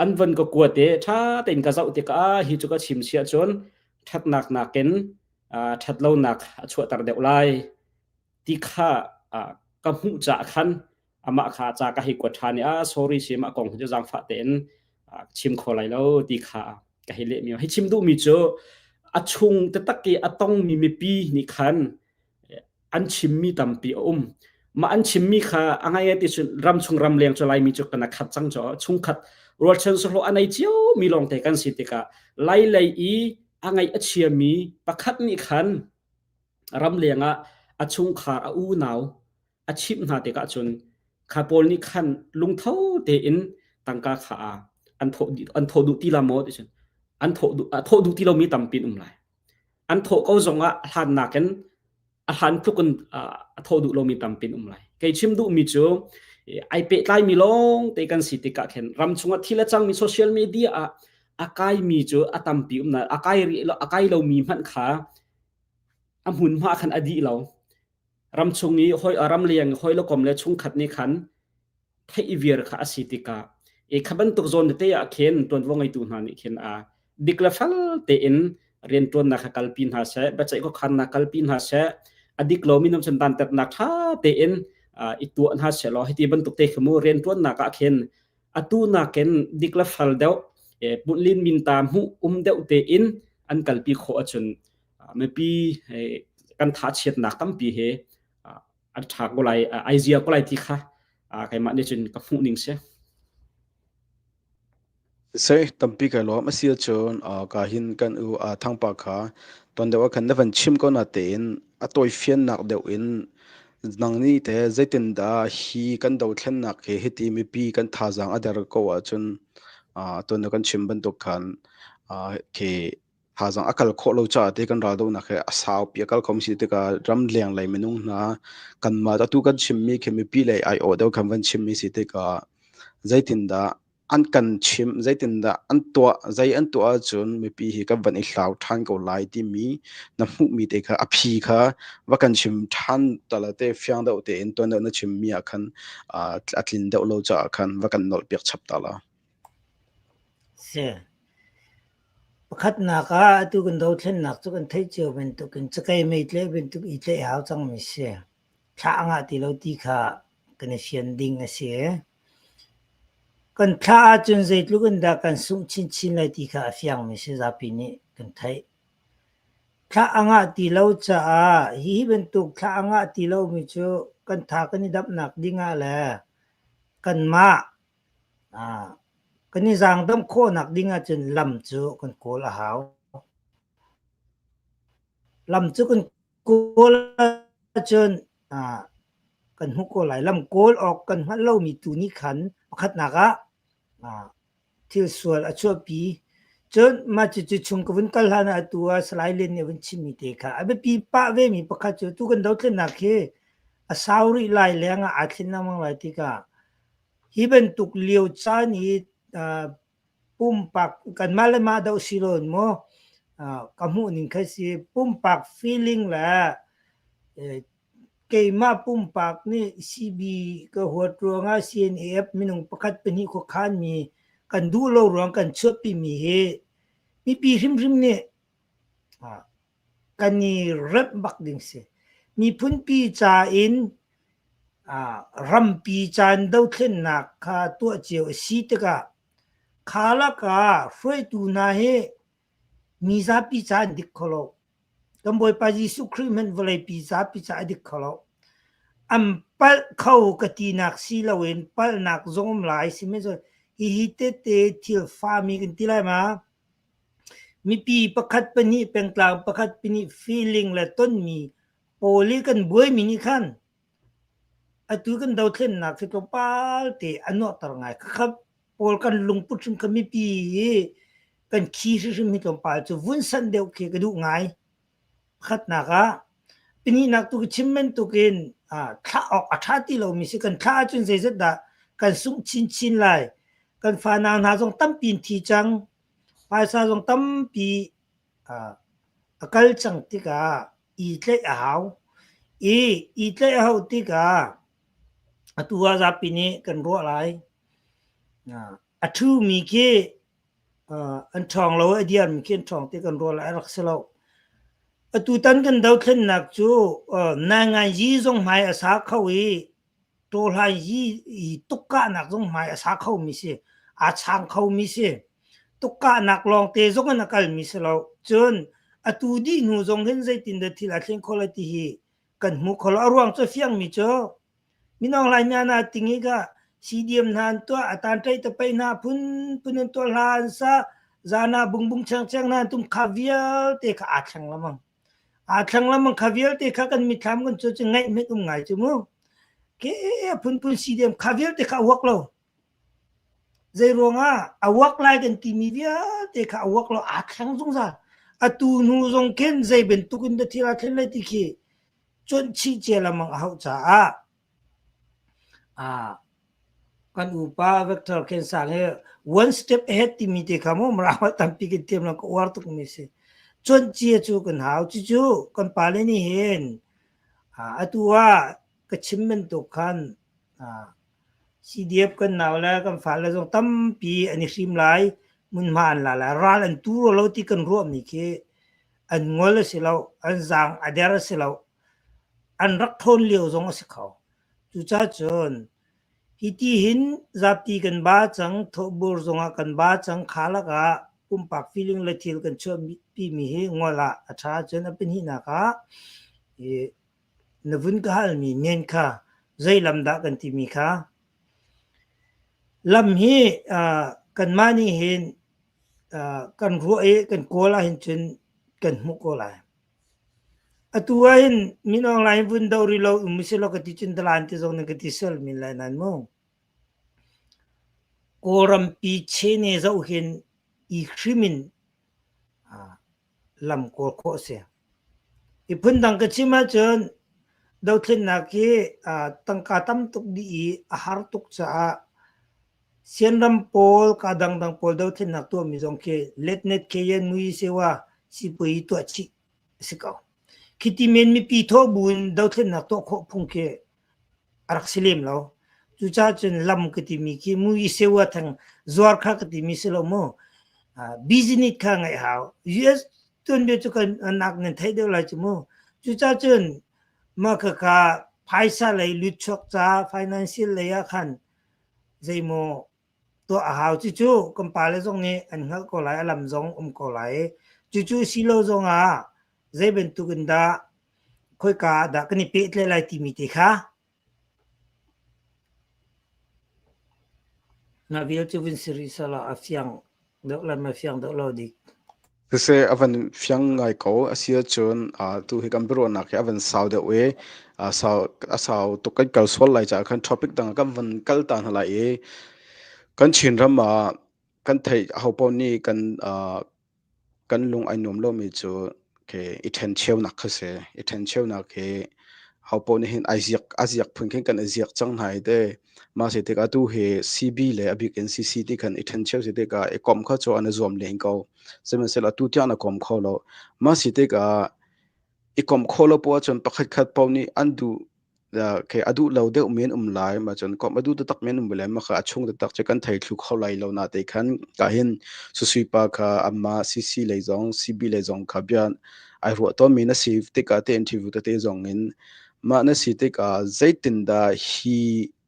An von ka kuat i ṭha tein ka zoh tikah hi cu ka chim si ahcun ṭhatnak nakin ṭhatlonak a chuahter deuh lai ti kha ka hmuh caah khan amah kha ca ka hei kuat ṭhan i ah sorry si mah kong hi cu zaangfah tein chim kho lai lo ti kha ka hei lehmi. Hi chim duhmi cu a chung taktak i a tongmi mipi nih khan an chimmi tampi a um. Mah an chimmi kha a ngai ti cun ramchung ramleng cu Laimi cu kan khat cang cu chungkhat rualchan sahlawh a nei cio mi lawngte kan si tikah Lai lei i a ngaih a chiami pakhat nih khan ramleng ah a chungkhar a unau a chimh hna tikah cun kha pawl nih khan lungtho tein tangka kha an thawh an thawh duh ti la maw ti cun an thawh duh a thawh duh ti lomi tampi an um lai. An thawh ko zongah hlan nakin a hlan tluk in a thawh duh lomi tampi an um lai. Kei chim duhmi cu ai pehtlaimi lawng te kan si tikah khin ram chungah thil a cangmi social media ah a kaimi cu a tampi um na a kai rih a kai lomi hmanh kha a hmunhma khan a dih lo. Ramchung i hoi ramleng hoi le kom le chungkhat nih khan theih viar kha a si tikah e kha bantuk zawn tete ah khin ṭuanvo ngeitu hna nih khin a dik le fel tein rianṭuannak kha kalpi hna seh biaceih khuakhannak kalpi hna seh a dik lomi nam cun dantatnak ṭha tein i tuah hna seh law hiti bantuk te khi mu rianṭuannak ah khin atu nakin dik le fel deuh punlin minta hmuh um deuh tein an kalpi khawh ahcun mipi kan thachiatnak tampi he an ṭha ko lai ai zia ko lai ti kha keimah nih cun ka hmuh ning si. Sei tampi kai lawm a si ahcun ka hin kan u thangpa kha ton deuh ah khan na van chim ko na tein a tawifiannak deuh in nang nih te zeitindah hi kan dothlennak hi hiti mipi kan thazaang a der ko ahcun tuan na kan chim bantuk khan khi Thazaang a kal khawh lo caah te kan raldohnak hi a saupi a kal kho mi si tikah ramleng lei minung hna kanmah atu kan chimmi khi mipi lei aiawh deuh kan van chimmi si tikah zeitindah an kan chimh, zeitindah an tuah, zei an tuah ahcun mipi hi kan van i hlau ṭhan ko lai timi na hmuhmi te kha a phi kha va kan chim ṭhan ta la te fiang deuh tein tuan deuh na chimmi ah khan a tlin deuh lo caah khan va kan nolh piak chap ta la. Si. Pakhatnak ah atu kan dothlennak cu kan theih cio bantukin cakei mei tleh bantuk i tlaih hau cangmi si. Thlah a ngah ti lo ti kha kan i fian ding a si. Kan thlah ahcun zeitluk in dah kan sungh chinchin lai ti kha a fiangmi si zapi nih kan theih. Thlah a ngah ti lo caah hi bantuk thlah a ngah ti lomi cu kan tha kan i damhnak ding ah le kanmah Kan i zaangdamh khawhnak ding ahcun lam cu kan kawl a hau. Lam cu kan kawl ahcun kan hmuh ko lai. Lam kawl awk kan hngalh lomi tu nih khan pakhatnak ah thil sual a chuahpi. Cun mah cucu chung ka vun kal hlan ah atu ah Salai Lian nih a vun chimmi te kha a biapi pah vemi pakhat cu tu kan dothlennak hi a sau rih lai leng ah aa thlen lengmang lai tikah Hi bantuk lio caan i pumpak kanmah le mah doh si loin maw ka hmuhning kha si pumpak feeling le keimah pumpak nih CB ka huat ruangah CNAF minung pakhat pahnih khuakhanmi kan duh lo ruang kan chuahpimi hi mipi hrimhrim nih kan i remh bak ding si. Miphunpi ca in rampi caan dothlennak kha tuah cio a si tikah kha lakah hruaitu hna hi mi zapi ca an dik kho lo. Kan Bawipa Jesuh Khrih hmanh vawleipi zapi ca a dik kho lo. An palh kho ka tinak si loin palhnak zong um lai sihmanhsehlaw hihi tete thil fami kan ti lai ma? Mipi pakhat pahnih pengtlang pakhat pahnih feeling le tonmi pawl i kan buaimi nih khan atu kan dothlennak hi tlawmpal te a nuahter ngai. Khakha pawl kan lungput hrim kha mipi hi kan khi hrimhrim hi tlawmpal cu vun sanh deuh khi ka duh ngai. Pakhatnak ah pahnihnak tu ka chim bantukin thlah awk a ṭha ti lomi si kan thlah ahcun zeizat dah kan sungh chinchin lai. Kan fanau hna zong tampi in thi cang. Phaisa zong tampi a kal cang tikah i tlaih a hau. I i tlaih a hauh tikah atu ah zapi nih kan ruah lai. A ṭhumi khi an ṭhawng lo i a diarmi khi an ṭhawng ti kan ruah lai a rak si lo. Atutan kan dothlennak cu nainganzi zong hmai a sa kho i tawhlanzi i tukkahnak zong hmai a sa khomi si. Aa chaang khomi si. Tukkahnak lawngte zong in a kalmi si lo. Cun atu dih hnu zong hin zeitindah thil aa thleng kho lai ti hi kan hmu kho lo. A ruang cu a fiangmi cu Mino Hlai hna na ting i ka CDM hna an tuah, a tan ṭei tapei hna phunphun an tuah, hla an sa, zan ah bungbung chengcheng hna an tum kha vialte kha aa thleng lengmang. Aa thleng lengmang kha vialte kha kan mitthlam kan cu cu ngaih hmet um ngai cu mu. Ke a phunphun CDM kha vialte kha a uak lo. Zei ruangah a uak lai kan timi vialte kha a uak lo, aa thleng zungzal. Atu hnu zong khin zei bantuk in dah thil aa thlen lai ti khi cuanh chih cia lengmang a hauh caah kan upa Victor Khen Sang hi one step ahead timi te kha mu Mirang tampi kan thiam lo ka uar tuk mi si. Cuanh cia cu kan hau. Cucu kan pale nih hin atu ah ka chim bantuk khan CDF kan nau le kan fale zong tampi an i hrim lai, hmunhma an la lai, ral an tu lo ti kan ruahmi khi an ngol a si lo, an zaang a der a si lo, an rak ṭhawn lio zong a si kho. Cucaah cun hi ti hin zapi kan ba cang, thawhbur zongah kan ba cang, kha lakah pumpak feeling le thil kan chuahpimi hi ngol ah a ṭha. Cun a pahnihnak ah na vun ka halmi men kha zei lam dah kan timi kha lam hi kanmah nih hin kan ruah i kan kawl ahhin cun kan hmuh ko lai. Atu ahhin Min Aung Hlaing vun doh rih lo um usih law ka ti cun dalan ti zong nan ka ti sual men lai nain mu. Kawlrampi chene zoh hin i hrim in lam kawl khawh a si. I phundang ka chim ahcun dothlennak hi tangka tam tuk dih i a har tuk caah Sianram pawl ka dangdang pawl dothlennak tuahmi zong khi letnet kheyen mui sewa sipuai tuah chih a si ko. Khiti men mipi thawh bu in dothlennak tuah khawh phung khi a rak si lem lo. Cucaah cun lam ka timi khi mui sewa theng zuar kha ka timi si lo mu. Business kha ngaih hau. US tuanbia cu kan nak nan theih deuh lai cu mu. Cucaah cun mah khakha phaisa lei lutchuak ca financial lei ah khan zeimaw tuah a hau. Cucu kan pale zong nih an hngalh ko lai, a lam zong um ko lai. Cucu si lo zong ah zei bantuk in dah khoika ah dah kan i pehtlaih lai timi te kha mah vial cu vun si rih selaw a fiang deuh le ma fiang deuh lo dik. Siseh a van fiang ngai ko. A si ahcun tu hi kan biaruahnak hi a van sau deuh i sau a sau tuk kan kal sual lai caah khan topic dang ah kan van kal ta hna lai i kan Chinram ah kan theih ahopaoh nih kan kan lung ai nuam lomi cu khi i ṭhencheunak kha si. I ṭhencheunak hi hopaoh nih hin ai ziak a ziak phun khin kan i ziak cang hna hi te. Mah si tikah atu hi CB le a bik in CC ti khan i ṭhencheu si tikah i komh kha cu an i zuam len ko. Sihmanhsehlaw atu tiang na kom kho lo. Mah si tikah i komh khawh lo poah ahcun pakhat khat paoh nih an duh khi a duh lo deuh men um lai ma cun komh a duh taktak men um lai ma kha a chung taktak cu kan thei thlu kho lai lo na te khan ka hin susui pa kha amma CC lei zong CB lei zong kha bia ai ruah tawn mi na si tikah te interview tete zong in mah na si tikah zeitin dah hi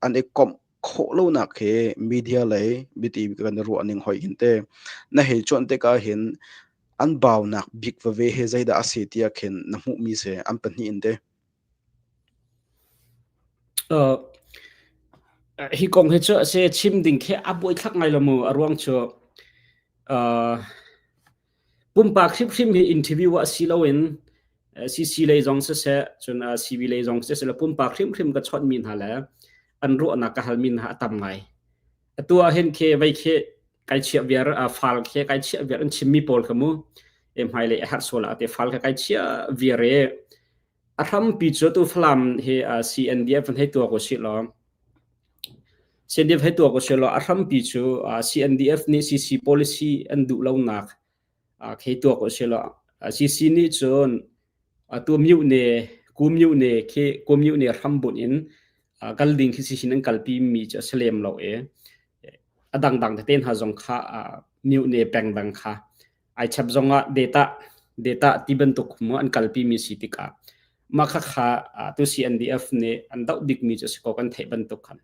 an i komh khawh lo nak he media lei biti kan ruah ning hoi hin te na hei chuan tikah hin an baunak bik vave he zeidah a si tiah khin na hmuh mi se an pahnih in te Hi kong hi cu a si chim ding khi a buaithlak ngai lo mu. A ruang cu pumpak hrimhrim hi interview ah si loin CC lei zong siseh cun CB lei zong siseh pumpak hrimhrim ka chawnhmi hna le an ruahnak ka halmi hna a tam ngai. Atu ah hin khi vei khi kai chiah viar fal khi kai chiah viar an chimmi pawl kha mu e hmailei a herh sual ah te fal kha kai chiah viar i A hrampi cu tu Falam hi CNDF van hei tuak usih law CNDF hei tuak usih law a hrampi cu CNDF nih CC policy an duh lonak khi tuak usih law CC nih cun tu myone ku myone khi ku myone hrambunh in kal ding khi si hin an kalpi mi cu a si lem lo i. A dangdang tete hna zong kha myone peng dang kha ai chap zongah data data ti bantuk mu an kalpi mi si tikah mah kha kha tu CNDF nih an doh bikmi cu si ko kan theih bantuk khan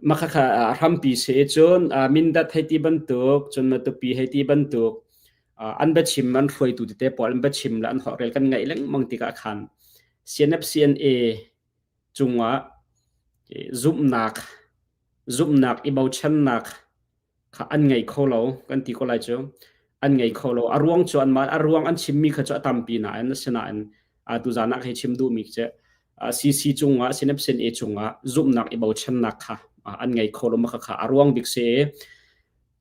mah kha kha hrampi si cun Mindat hei ti bantuk cun Matupi hei ti bantuk an biachim an hruaitu tete pawl an biachim le an holhrel kan ngaih lengmang tikah khan CNF CNA cungah zumhnak zumhnak i bochannak kha an ngei kho lo kan ti ko lai cu an ngei kho lo a ruang cu anmah a ruang an chimmi kha cu a tampi nain asinain tuzan ah hei chim duhmi cu CC cungah Synapsin A cungah zumhnak i bochannak kha an ngei kho lo ma kha kha a ruang bik si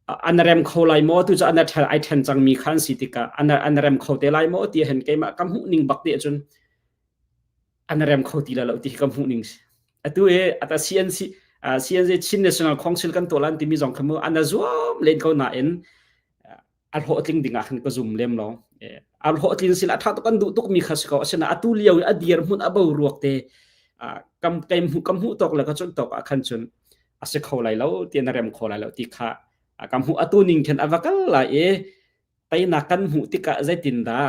an rem kho lai maw tu cu an ai then cangmi kha an si tikah an an rem kho te lai maw ti hen keimah ka hmuh ning bak te cun an rem kho ti lo ti ka hmuh ning si atu e ata CNC CNC Chin National Council kan tuah lan timi zong kha mu an zuam len ko nain a hlawhtling ding ah khan ka zum lem lo a hlawhtlin sila tha tuk kan duh tuk mi kha si ko asina atu lio a dir hmun a bo ruak te kam kai hmu kam hmu tok le ka chun tok ah khan chun a si kho lai lo ti na rem kho lai lo ti kha kam hmu atu ning khan avakal lai e teinak kan hmuh tikah zeitindah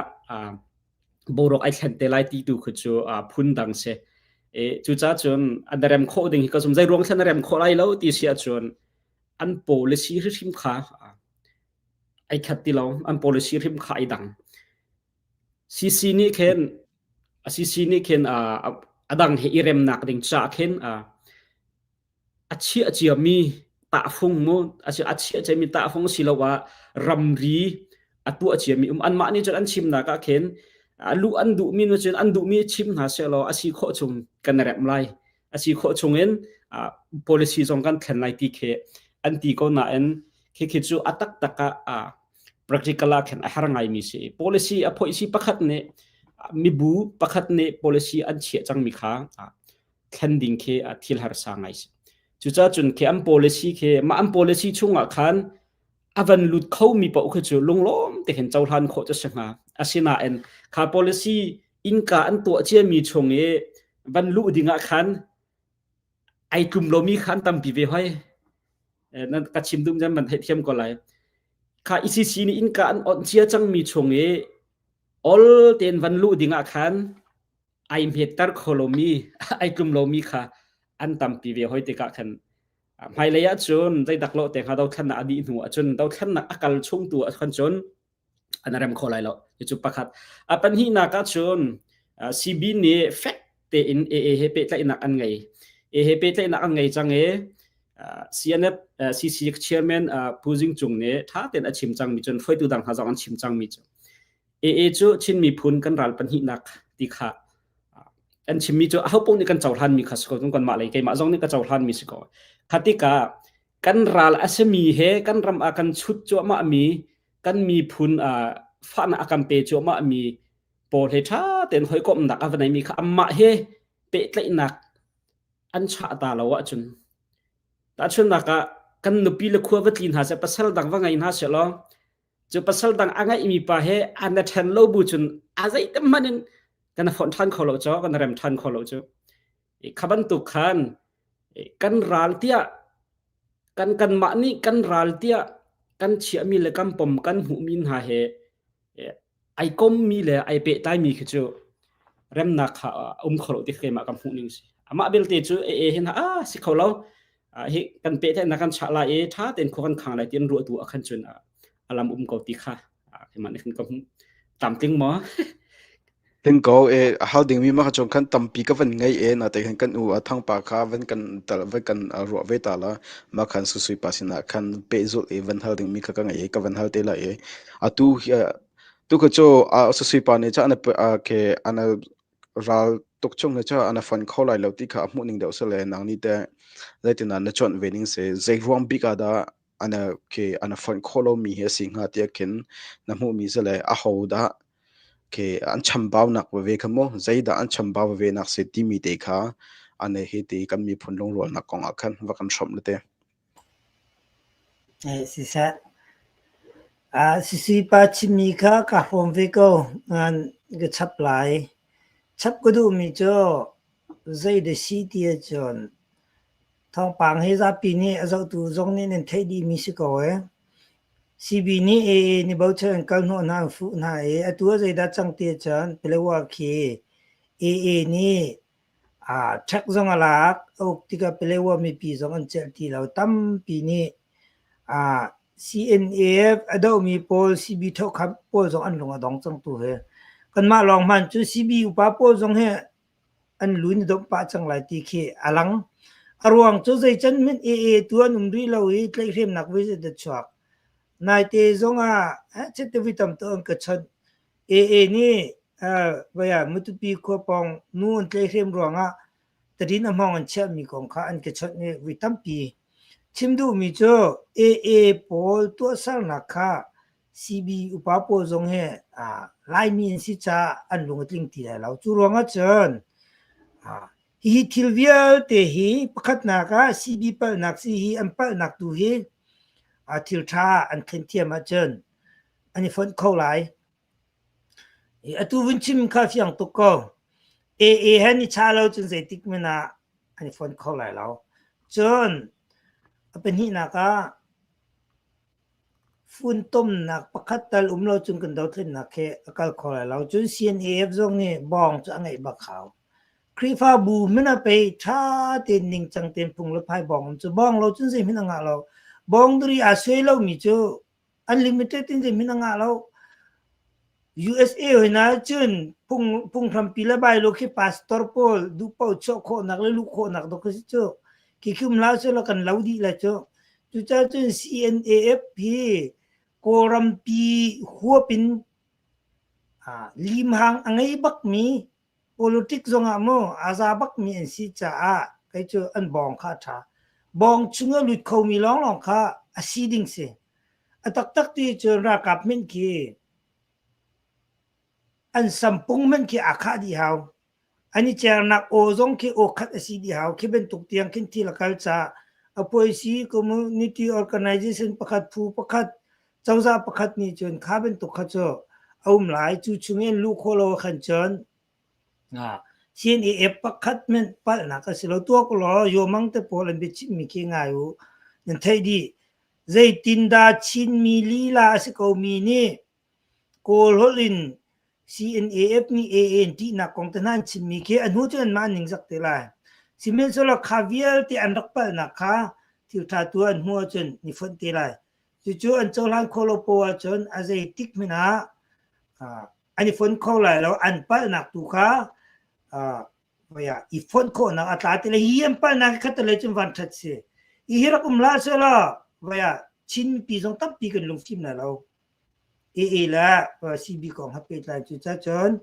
boruak ai thlen te lai ti tu khu cu phun dang si. E, cucaah cun an rem khawh ding hi ka zum zei ruang thlen rem khawh lai lo ti si ahcun an policy hrimhrim kha ai khat ti lo an policy hrim kha ai dang CC nih khin CC nih khin a dang he i remnak ding cha khin A chiah ciami tahfung mu a chiah ciami tahfung asiloah ramri a tuah ciami um anmah nih cun an chimnak ah khin luh an duhmi nu cun an duhmi chim hna sehlaw a si khawh chung kan remh lai. A si khawh chungin policy zong kan thlen lai ti khi an ti ko nain khikhi cu a taktak ah practical ah khin a har ngaimi si. Policy a phoihsi pakhat nih mibu pakhat nih policy an chiah cangmi kha thlen ding khi thil harsa ngai si. Cucaah cun khi an policy khi mah an policy chungah khan a van lut kho mi paoh khi cu lunglawm te khin cohlan khawh cu si hnga. Asinain kha policy innka an tuah ciami chung i van luh ding ah khan ai tlum lomi kha an tampi ve hoi. Nan ka chim duh nan man theihthiam ko lai. Kha ECC nih innka an onh cia cangmi chung i ol tein van luh ding ah khan ai hmetter kho lomi ai tlum lomi kha an tampi ve hoi tikah khan hmailei ah cun zeidak lo te hnga dothlannak a dih hnu ahcun dothlannak a kal chung tu ah khan cun an rem kho lai lo cu pakhat a pahnihnak ah cun CB nih fek tein AA he pehtlaihnak an ngei AA he pehtlaihnak an ngei cang i CNF CC chairman Pu Zing Cung nih tha tein a chim cangmi cun hruaitu dang hna zong an chim cangmi cu AA cu Chin miphun kan ral pahnihnak ti kha an chimmi cu ahopaoh nih kan cohlanmi kha si ko kanmah lei keimah zong nih ka cohlanmi si ko. Kha tikah kan ral a simi he kan ram ah kan chut cuahmahmi kan miphun fahnak a kan pe cuahmahmi pawl he ṭha tein hawikomhnak a va neimi kha amah he pehtlaihnak an chah ta lo ahcun tahchunhnak ah kan nupi le khua va tli hna seh pasal dang va ngei hna seh law Cu pasal dang a ngeihmi pa he an na ṭhen lo bu cun a zeitem hmanh in kan fonh ṭhan kho lo cu, kan rem ṭhan kho lo cu. Kha bantuk khan kan ral tiah kan kanmah nih kan ral tiah kan chiahmi le kan pom kan hmuhmi hna he ai kommi le ai pehtlaimi khi cu remnak kha um kho lo ti keimah ka hmuh ning si. Amah belte cu e hin ah si kho lo hi kan pehtlaihnak kan chah lai i ṭha tein khua kan khang lai ti an ruah tu ah khan cun a lam um ko ti kha keimah nih khan ka hmuh. Tlamtling maw? Tling ko e hal dingmi ma kha chung khan tampi ka van ngei e na te khan kan u a thangpa kha van kan tal van kan ruah ve ta la ma khan susui pa sinah khan pehzulh i van hal dingmi kha ka ngei i ka van hal te la i atu tu kha cu susui pa nih cha ana ke ana ral tuk chung hi cu an a fon kho lai lo ti kha a hmuh ning deuh si le nang nih teh zeitin ah na cuanh ve ning si zei ruang bik ah dah an khi an a fonh khawh lomi hi a si hnga tiah khin na hmuhmi si le aho dah khi an chambaunak veve kha mu zeidah an chambau veve nak si timi te kha an hi ti kan miphun lungrualnak kong ah khan va kan hrawmh le te. Eh, siseh. Ah, sisi pa chimmi kha ka hrawm ve ko. Ngan ka chap lai. Chap ka duhmi cu zei da si ti ahcun. Thawngpang hi zapi nih a zohtu zong nih nan theih dihmi si ko ee. CB nih AA nih bochan an kal hnawh hna an fuh hna i atu ah zeidah cang ti ahcun Palawa khi AA nih ṭhek zong a lak, a uk tikah Palawa mipi zong an celh ti lo. Tampi nih CNF a dohmi pawl CB thokham pawl zong an lung a dong cang tu hi. Kanmah lawng hmanh cu CB upa pawl zong hi an lu in domh pah cang lai ti khi a lang. A ruang cu zeican hmanh AA tu an um rih lo i tlaihhremnak voi zeidah chuak. Naite zong ah chitte voi tam tuk an ka chawnh. AA nih vai ah Matupi khua pawng nu an tlaihhrem ruangah tadin a hmawng an chiahmi kong kha an ka chawnh i voi tampi. Chim duhmi cu AA pawl tuahsernak kha CB upa pawl zong hi Laimi an si caah an lung a tling ti lai lo. Cu ruangah cun hihi thil vialte hi pakhatnak ah CB palhnak si hi an palhnak tu hi thil ṭha an thlen thiam ahcun an i fonh kho lai. Atu vun chim kha fiang tuk ko. AA he ni cha lo cun zeitik hmanh ah an i fonh kho lai lo. Cun a pahnihnak ah Funtomnak pakhat tal um lo cun kan dothlennak hi a kal kho lai lo. Cun CNAF zong nih bawng cu a ngeih bak hau. Khrihfabu hmanh ah pei ṭha tein ningcang tein phung le phai bawng um cu bawng lo cun zeihmanh a ngah lo. Bawng duri aa suai lomi cu unlimited in zeihmanh a ngah lo. USA hoi na cun phung phunghrampi le bylaw khi pastor pawl duh paoh chuah khawhnak le luh khawhnak dawk khi si cu. Khi khi um hlah seh law kan lo dih lai cu. Cucaah cun CNAF hi Kawlrampi huap in limhang a ngei bakmi politic zongah maw aa za bakmi an si caah kei cu an bawng kha a ṭha. Bawng chung a lut khomi lawnglawng kha a si ding si. A taktak ti cun ralkap hmanh khi an sampung hmanh khi aa khah dih hau. An i cernak aw zong khi aw khat a si dih hau. Khi bantuk tiang khin thil a kal caah a puaisi community organization pakhat phu pakhat cozah pakhat nih cun kha bantuk kha cu a um lai. Cu chung in luh khawh lo khan cun CNAF pakhat hmanh palhnak a si lo. Tuak law Yomang te pawl an biachimmi khi ngai u. Nan theih dih. Zeitindah Chinmi lila a si komi nih Kawl holh in CNAF nih AA in ṭihnak kong te hna an chimmi khi a hnu cun anmah an ningzak te lai. Sihmanhsehlaw kha vialte an rak palhnak kha thilṭha tu an hmuh ahcun ni fonh te lai. Cucu an cohlan khawh lo poah ahcun a zeitik hmanh ah an i fonh kho lai lo. An palhnak tu kha i fonh khawhnak a tla ti le hi an palhnak khat le cun van ṭhat si. Hi rak um hlah sehlaw Chin mipi zong tampi kan lungfim lai lo. AA le CB kong he pehtlai cu cun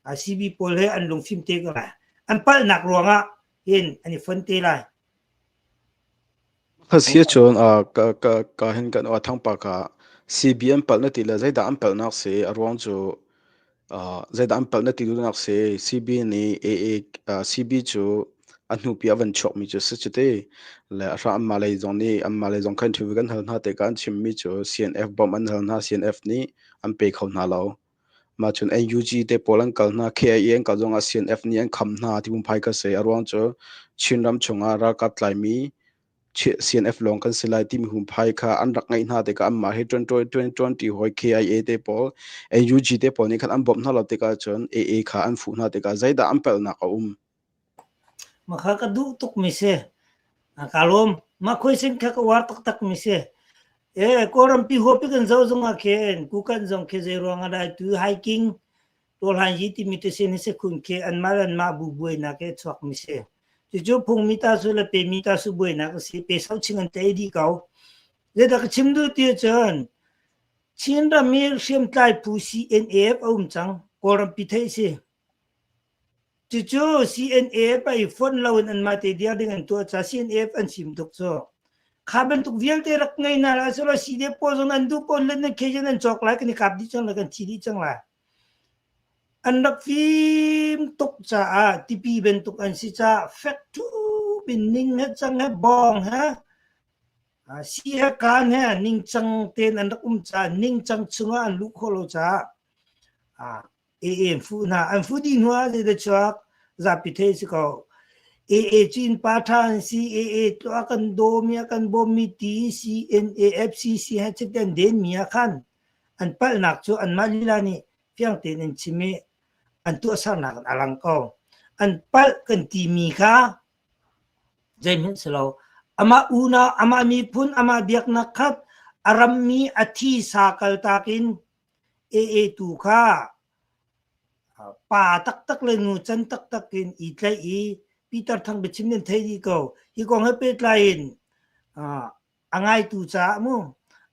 CB pawl he an lungfim te ko lai. An palhnak ruangah hin an i fon te lai. Khasi cun ka ka ka hin kan thangpa ka CB an palh na ti le zeidah an palhnak si a ruang cu Zeidah an palh na ti duhnak si? CB nih AA CB cu a hnupi a van chuakmi cu a si cuti. Le a hra anmah lei zong nih anmah lei zong khan ṭhu kan hal hna tikah an chimmi cu CNF bawmh an hal hna. CNF nih an pe kho hna lo. Mah cun NUG te pawl an kal hna, KIA an kal zongah CNF nih an kham hna ti phungphai kha si. A ruang cu Chinram chungah ralkap tlaimi CNF lawng kan si lai timi humphai kha an rak ngeih hna tikah anmah hi ṭuanṭuanṭi hawi KIA te pawl NUG te pawl nih khan an bawmh hna lo tikah cun AA kha an fuh hna tikah zeidah an palhnak a um? Mah kha ka duh tukmi si. Ka lawm. Mah khuaisin kha ka uar taktak mi si. E Kawlrampi huapi kan zoh zongah khin Kukan zong khi zei ruang ah dah tu hiking Tawlhan hi timi te sin hi si khun khi anmah le anmah bu buainak he chuak mi si. Cucu phung mi ta su le pe mi ta su buainak a si. Pe sau ching an tei dih ko. Zeidah ka chim duh ti ahcun Chin ram i hriamtlai phu CNAF a um cang. Kawlram pi theih si. Cucu CNAF a i fonh loin anmah te diar ding an tuah ca CNAF an sim tuk cu. Kha bantuk vialte rak ngei hna la selaw CDF pawl zong an duh pawl le nan khe nan cawk lai kan i kap dih cang lai kan thi dih cang lai. An rak fim tuk caah tipi bantuk an si caah fek ṭhup in ning he cang he bawng he si he kaan he ningcang tein an rak um caah ningcang chungah an luh khawh lo caah AA an fuh hna. An fuh dih hnu ah zeidah chuak zapi theih si ko. AA cu innpa ṭha an si, AA cu a kan dawmi, a kan bawmmi ti CNA, FCC he chiti an denmi ah khan an palhnak cu anmah lila nih fiang tein an chim i an tuahsernak in a lang ko. An palh kan timi kha zeihmanh si lo. Amah unau, amah miphun, amah biaknak khat a rammi a thi sa kaltak in AA tu kha pa taktak le nu can taktak in i tlaih i Peter Thang biachim nan thei dih ko. Hi kong he pehtlai in a ngaitu caah mu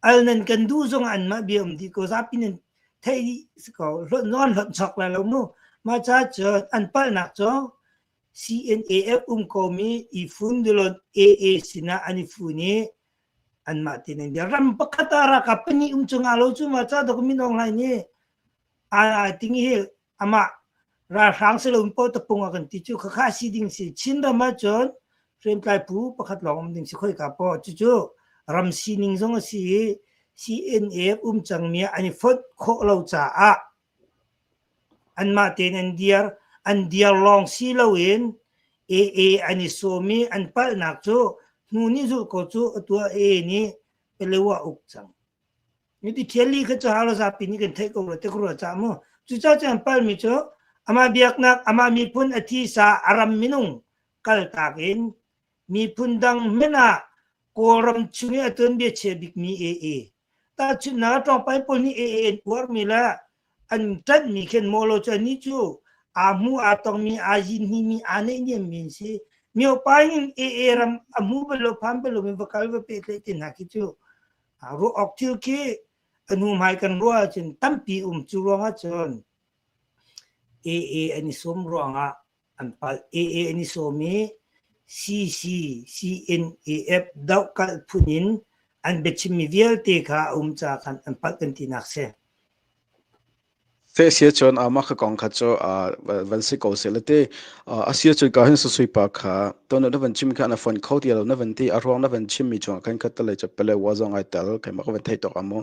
al nan kan duh zong anmah bia um dih ko zapi nan theih dih si ko hlonh zong an hlonh chok lai lo mu mah ca cun an palhnak cu CNAF um komi i fun dulon AA sinah an i fun i anmah tin an bia ram pakhat ah ralkap pahnih um cu nga lo cu ma ca dok min Aung Hlaing nih ai ting hi amah ralhrang si loin paw tapung a kan ti cu khakha si ding si Chin ram ahcun hriamtlai phu pakhat lawng um ding si khoika paw cucu ram sining zong a si i CNA um cangmi an i fonh khawh lo caah anmah tein an dir an dir lawng si loin AA an i sawm i an palhnak cu hnu nih zulh ko cu atu ah AA nih Palewa uk cang. Miti thiali kha cu halo zapi nih kan theih ko rua te ka ruah cah mu. Cucaah cu an palmi cu amah biaknak, amah miphun a thisa a ram minung kaltak in miphun dang hmanh ah Kawlram chung i a tuanbia chia bikmi AA. Tahchunhnak ah ṭawngpai pawl nih AA an uarmi le an ṭanhmi khin maw lo cu anih cu aa hmu aa tongmi aa zinhmi aa neihniammi an si. Miopa in AA ram a hmu bal lo phan bal lomi va kal va pehtlaih te hna khi cu ruah awk thil khi a hnu hmai kan ruah ahcun tampi um cu ruangah cun AA an i sawm ruangah an palh AA an i sawm i CC CNAF dohkalh phun in an biachimmi vialte kha a um ca khan an palh kan tinak si. Fe sia cun mah kha kong kha cu van si ko seh la ti. A sia cun ka hin susui pa kha ton na van chim kha na phone kho ti lo na van ti a ruang na van chim mi chung khan khat le pele wa zong ai tel kai ma ka van thei tok amu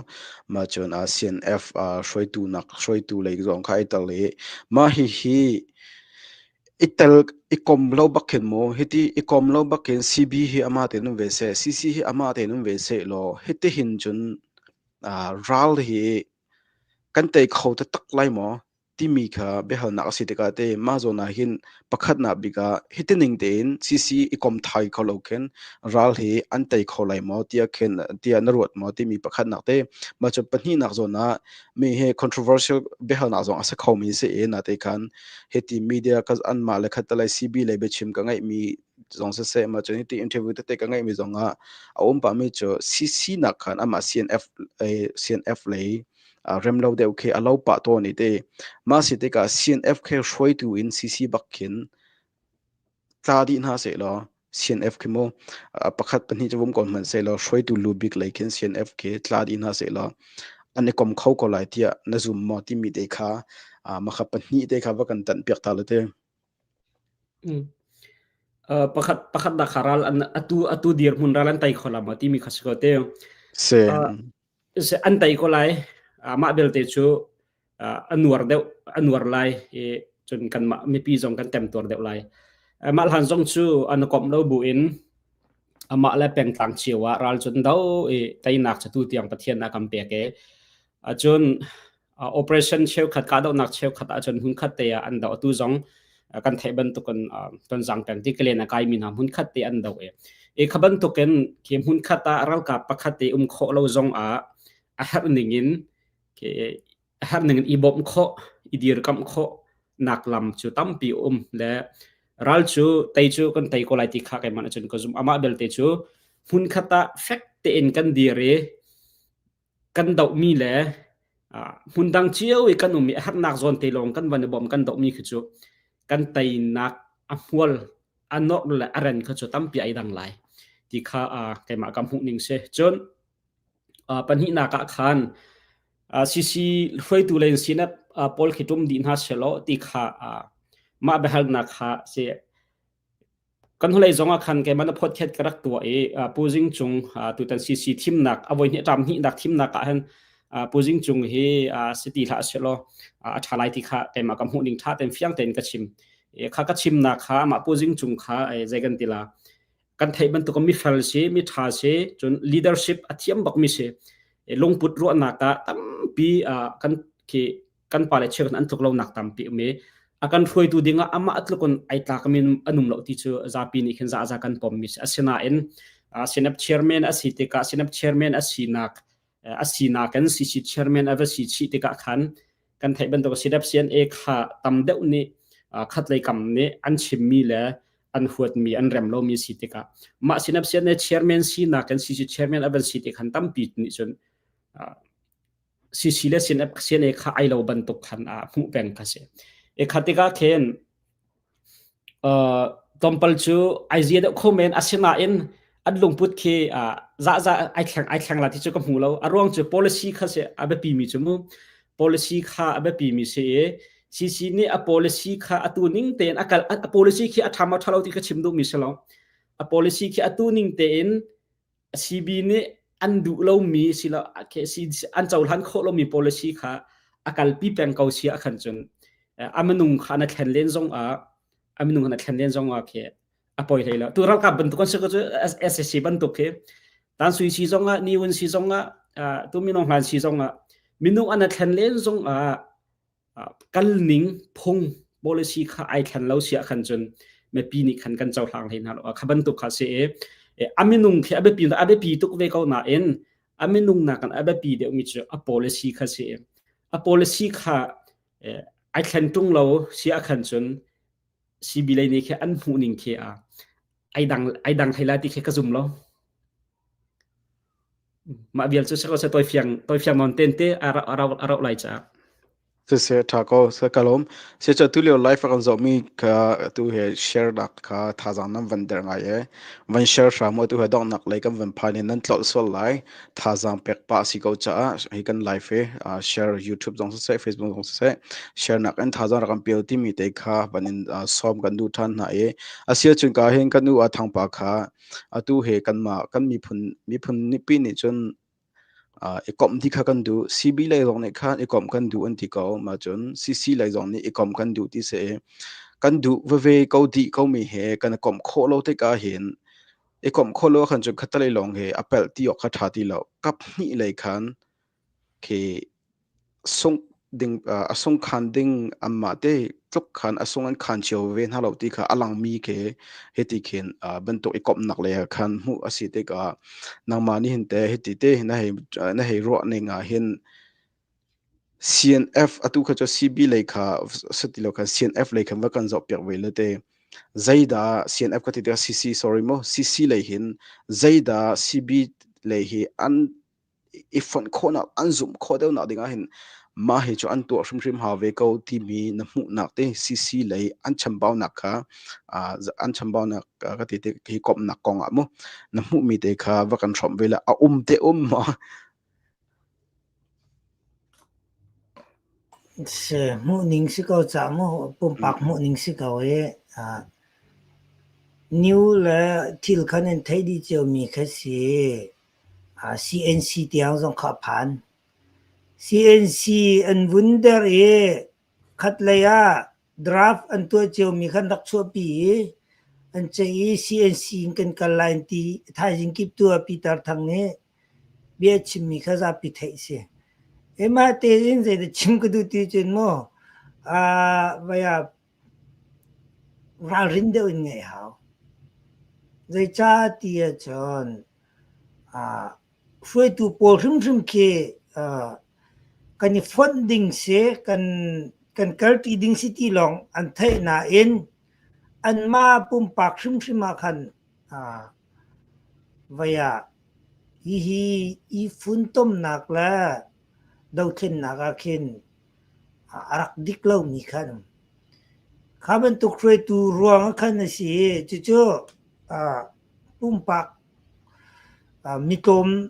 ma cun CNF hruaitu nak hruaitu lei zong kha ai tel i ma hi hi i tel i kom lo bak khin mu hiti i kom lo bak khin CB hi ama te num ve se CC hi ama te num ve se lo hiti hin cun ral hi Kan tei kho taktak lai maw timi kha biahalnak a si tikah teh mah zawn ah hin pakhatnak bik ah hiti ning tein CC i kom thai kho lo khin ral hi an tei kho lai maw tiah khin tiah na ruat maw timi pakhatnak te mah cu pahnihnak zawn ah mi hi controversial biahalnak zong a si khomi si i nate khan hiti media ka anmah le khat talai CB lei biachim ka ngeihmi zong siseh mah cun hiti interview tete ka ngeihmi zong ah a um pahmi cu CC nak khan amah CNF CNF lei remlo deuh khi a lo pah tawn i te mah si tikah CNF khi hruaitu in CC bak khin tla dih hna seh law CNF khi mu pakhat pahnih cu vum ko hmanh seh law hruaitu lu bik lei khin CNF khi tla dih hna seh law an i kom kho ko lai tiah na zum maw timi te kha makha pahnih te kha va kan tanh piak ta le te. Pakhat pakhat dah kha ral an atu atu dirhmun ral an tei kho la maw timi kha si ko te. Se. An tei ko lai. Mah belte cu a nuar deuh a nuar lai i cun kanmah mipi zong kan temtuar deuh lai. Mah hlan zong cu an komh lo bu in amah le pengtlang cio ah ral cun do i teinak cu tu tiang Pathian a kan pek i cun operation cheukhat kahdohnak cheukhat ahcun hmunkhat te ah an doh atu zong kan theih bantukin Tonzang peng ti kalen a kaimi hna hmunkhat te an doh i i kha bantukin khi hmunkhat ah ralkap pakhat te um khawh lo zong ah a herh ning in khi a herh ning in i bawmh khawh i dirkamh khawh nak lam cu tampi um le ral cu tei cu kan tei ko lai ti kha keimah cun ka zum amah belte cu hmunkhat ah fek tein kan dir i kan dohmi le hmundang cio i kan um i a herhnak zawn te lawng kan van i bawm kan dohmi khi cu kan teinak a hmual a norh le a ren kha cu tampi ai dang lai ti kha keimah ka hmuh ning si cun pahnihnak ah khan CC hruaitu len sinak pawl khi tum dih hna selaw ti kha mah biahalnak kha si Kan hnulei zong ah khan keimah na podcast ka rak tuah i Pu Zing Cung tutan CC thimnak a voi hnih ṭam hnihnak thimnak ah hin Pu Zing Cung hi si ti hlah sehlaw a ṭha lai ti kha keimah ka hmuh ning ṭha tein fiang tein ka chim. Kha ka chimnak kha amah Pu Zing Cung kha zei kan ti la kan theih bantuk mi fel si mi ṭha si cun leadership a thiam bak mi si lungput ruahnak ah tampi kan khi kan pale cheukhat an tluk lonak tampi um i a kan hruaitu ding ah amah tluk in ai tlak mi an um lo ti cu zapi nih khin za za kan pom mi si asinain CNF chairman a si tikah CNF chairman a sinak a sinak in CC chairman a va si chih tikah khan kan theih bantuk CNF CNA kha tam deuh nih khatlei kam nih an chimmi le an huatmi an rem lomi si tikah mah CNF CNA chairman sinak in CC chairman a van si ti khan tampi nih cun CC le CNF CNA kha ai lo bantuk khan a hmuh peng kha si. E kha tikah khin tlawmpal cu ai zia deuh kho men asinain an lungput khi za za ai thleng ai thleng la ti cu ka hmu lo. A ruang cu policy kha si a biapi mi cu mu. Policy kha a biapi mi si i CC nih a policy kha atu ning tein a kal a policy khi a ṭha maw ṭha lo ti ka chim duh mi si lo. A policy khi atu ning tein CB nih an duh lomi silo an cohlan khawh lomi policy kha a kalpi peng ko si ahkhan cun a minung kha na thlen len zong ah a minung na thlen len zong ah khi a poi hlei lo tu ralkap bantuk an si ko cu SSC bantuk khi tan sui si zong ah ni wun si zong ah tu minung hlan si zong ah minung an thlen len zong ah kalning phung policy kha ai thlen lo si ahkhan cun mipi nih khan kan cohlang hlei hna lo. Kha bantuk kha si i a minung khi a biapi a biapi tuk ve ko nain a minung nakin a biapi deuhmi cu a policy kha si. A policy kha ai thlen ṭung lo si ahkhan cun CB lei nih khi an hmuh ning khi a ai dang ai dang hlei lai ti khi ka zum lo. Mah vial cu si ko seh tawifiang tawifiang nawn ten te a rau a rauh lai caah. Siseh ṭha ko se ka lawm. Se cu tu lio live a kan zohmi kha tu he share nak kha thazaang nan van der ngai e. Van share hram u tu he donghnak lei kan van phan in nan tlolh sual lai. Thazaang pek pah si ko caah hi kan live he share YouTube zong siseh Facebook zong siseh share nak in thazaang rak kan pio timi te kha van in sawm kan duh ṭhan hna i asia cun ka hin kan u a thangpa kha Atu he kanmah kan miphun miphun nipi nih cun i komh ti kha kan duh. CB lei zong nih khan i komh kan duh an ti ko. Mah cun CC lei zong nih i komh kan duh ti si i kan duh veve ko dih komi he kan i komh khawh lo tikah hin i komh khawh lo ahkhan cun khattelei lawng hi a pelh ti awk kha ṭha ti lo. Kap hnih lei khan khi sungh ding a sungkhan ding anmah te tluk khan a sung an khan cio ve hna lo ti kha a langmi khi hiti khin bantuk i komhnak lei ah khan hmuh a si tikah nangmah nih hin teh hiti te na hei na hei ruah ning ah hin CNF atu kha cu CB lei kha sati lo kha CNF lei khan va kan zoh piak ve le te zeidah CNF ka ti tikah CC sorry mu CC lei hin zeidah CB lei hi an i fonh khawhnak an zumh khawh deuhnak ding ah hin mah hi cu an tuah hrimhrim hau ve ko timi na hmuhnak te CC lei an chambaunak kha an chambaunak ka ti te hi komhnak kong ah mu na hmuhmi te kha va kan hrawmh ve la a um te um maw Si hmuhning si ko ca mu pumpak hmuhning si ko i new le thil khan in theih dih ciomi kha si. CNC tiang zong kha a phan. CNC an vun der i khatlei ah draft an tuah ciomi khan rak chuahpi i an ceih i CNC in kan kal lai an ti. Thaizing kip tu ah Peter Thang nih bia a chimmi kha zapi theih a si. Mah tein zeidah chim ka duh ti cun mu vai ah ralrin deuh in ngeih hau. Zeicah ti ahcun hruaitu pawl hrimhrim khi kan i fonh ding si, kan kan kalṭi ding si ti lawng an theih nain anmah pumpak hrimhrim ah khan vai ah hihi i funtomnak le dothlennak ah khin a rak dik lomi kha an um. Kha bantuk hruaitu ruang ah khan a si i cucu pumpak mitlawm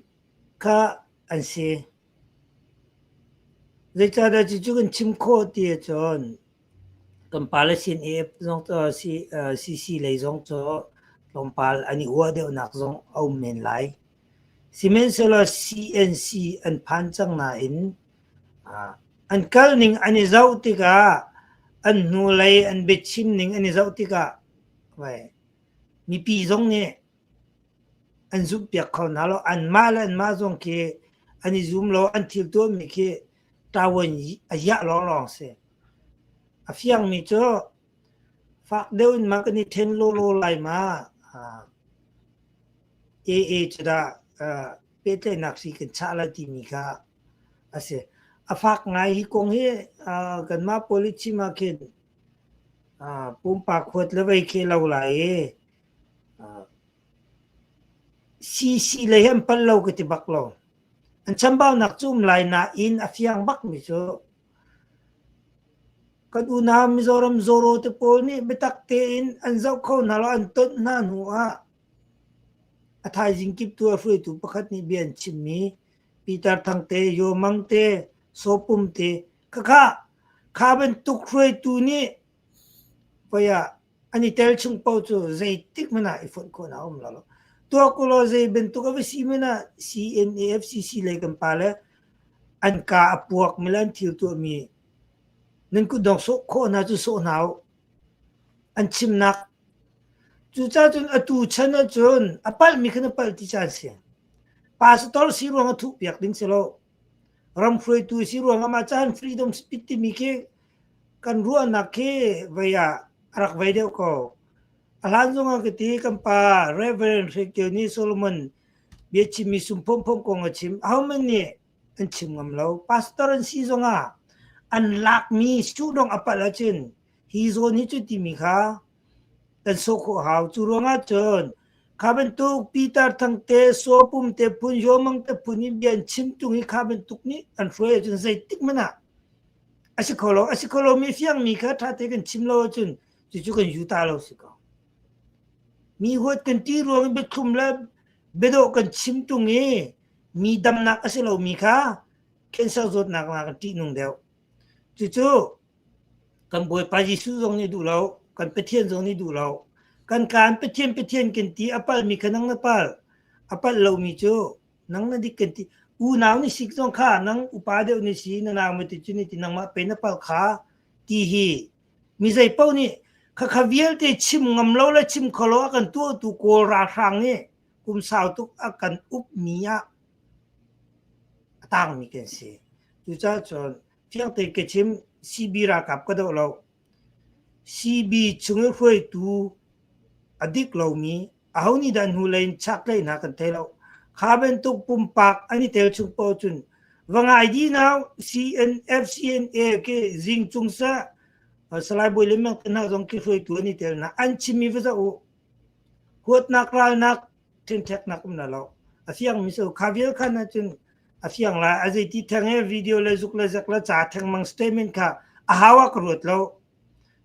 kha an si. Zeicahdah cucu kan chim khawh ti ahcun kan pale sin i zong CC lei zong cu tlawmpal an i uah deuhnak zong a um men lai. Sihmanhsehlaw CNC an phan cang nain an kalning an i zoh tikah. An hnulei an biachim ning an i zoh tikah vai mipi zong nih an zumhpiak kho hna lo. Anmah le anmah zong khi an i zum lo. An thil tuahmi khi ṭavuan a iah lawnglawng si. A fiangmi cu fak deuh in mah kan i ṭhen lawlaw lai ma AA cu dah pehtlaihnak hri kan chah lai timi kha a si. A fak ngai hi kong hi kanmah pawl i chim ah khin pumpak huat le vei khi lo lai i CC lei hi an palh lo ka ti bak lo. An chambaunak cu um lai nain a fiang bakmi cu kan unau Mizoram Zoro te pawl nih biatak tein an zoh kho hna lo an tonh hna hnu ah a thaizing kiptu a hruaitu pakhat nih bia an chimmi Peter Thang te, Yaw Mang te, Saw Pum te khakha kha bantuk hruaitu nih poi ah an i tel chung paoh cu zeitik hmanh ah i fonh khawhnak a um lo. Tuak ulaw zei bantuk a va si hmanh ah CNA FCC lei kan pa le an ka a puak mi le an thil tuahmi nan kutdong sawh khawh hna cu sawh hna u. An chimnak cucaah cun atu chan ahcun a palhmi kha na palh ti caan si. Pastor si ruang a thuh piak ding si lo. Ram hruaitu si ruang ah mah caan freedom speech timi khi kan ruahnak khi vei ah a rak vei deuh ko. A hlan zongah ka ti kan pa Reverend Hre Kio nih Solomon biachimmi sum phomphom kong a chim. Ahohmanh nih an chim ngam lo. Pastor an si zongah an lakmi suhdong a palh ahcun hi zawn hi cu timi kha kan sawh khawh hau. Cu ruangah cun kha bantuk Peter Thang te, Saw Pum te phun, Yaw Mang te phun i bia an chim tung i kha bantuk nih an hruai ahcun zeitik hmanh ah a si kho lo. A si kho lomi fiangmi kha ṭha te kan chim lo ahcun cucu kan yuta lo si ko. Mi huat kan ti ruang i biathlum le biadawh kan chim tung i mi damnak a si lomi kha cancer zawtnak nakin ṭihnung deuh. Cucu kan Bawipa Jesuh zong nih duh lo, kan Pathian zong nih duh lo. Kan kaan Pathian Pathian kan ti a palmi kha nang na pal, a palh lomi cu nang na dik kan ti. Unau nih sik zong kha nang upa deuh nih si na nau ti cu ni ti nangmah pe na pal kha ti hi mi zei paoh nih khakha vialte chim ngam lo le chim kho lo a kan tuahtu Kawl ralhrang nih kum sau tuk a kan ukmi ah a tangmi kan si. Cucaah cun fiang tein ka chim CB ralkap ka doh lo. CB chung i hruaitu a dik lomi aho nih dah hnulei in chaklei hna kan thei lo. Kha bantuk pumpak an i tel chung paoh cun va ngai dih nau CNF CNA ke zing cung sa Salai Bawi Lian Mang te hna zong khi hruaitu an i tel hna an chimmi va zoh u. Huatnak ralnak ṭhenṭheknak um na lo. A fiangmi so kha vial khan ahcun a fiang lai. A zeiti theng he video le zuk le zek le ca thengmang statement kha a hau ah ka ruat lo.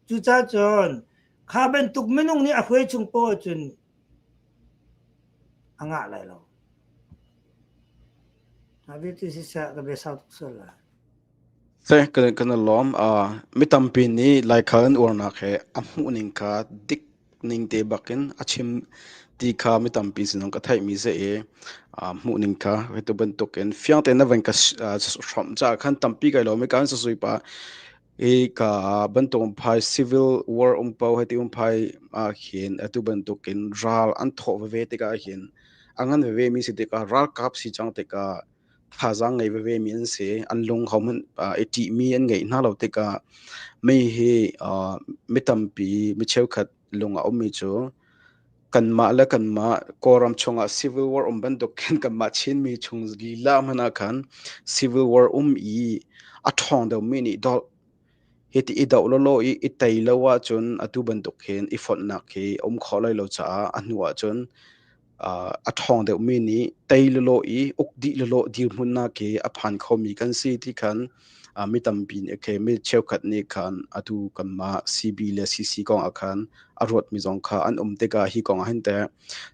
Cucaah cun kha bantuk minung nih a hruai chung poah ahcun a ngah lai lo. Mah vialte siseh ka bia sau tuk sual lai. Seh kan kan i lawm. Uh, mi tampi nih Laikhal an uarnak he a hmuhning kha dik ning te bakin a chim ti kha mi tampi sinong ka theihmi si i uh, hmuhning kha tu bantukin fiang tein na van ka uh, hrawmh caah khan tampi kai lawm i kan sasui pa i ka bantuk phai civil war um pau heti um phai ah khin atu bantukin ral an thawh veve tikah hin a ngan veve mi si tikah ralkap si cang tikah thazaang ngei veve mi an si. An lung hohmanh i ṭihmi an ngeih hna lo tikah mei hi mi tampi mi cheukhat lung a ummi cu kanmah le kanmah Kawlram chungah civil war um bantuk khin kanmah Chinmi chung lila hmanh ah khan civil war um i a ṭhawng deuhmi nih dolh hiti i doh lawlaw i i tei lo ahcun atu bantuk hin i fonhnak hi a um khawh lai lo caah a hnu ahcun a ṭhawng deuhmi nih tei lawlaw i uk dih lawlaw dirhmunnak khi a phan khomi kan si ti khan mi tampi nih okay, mi cheukhat nih khan atu kanmah CB le CC kong ah khan a ruatmi zong kha an um tikah hi kong ah hin teh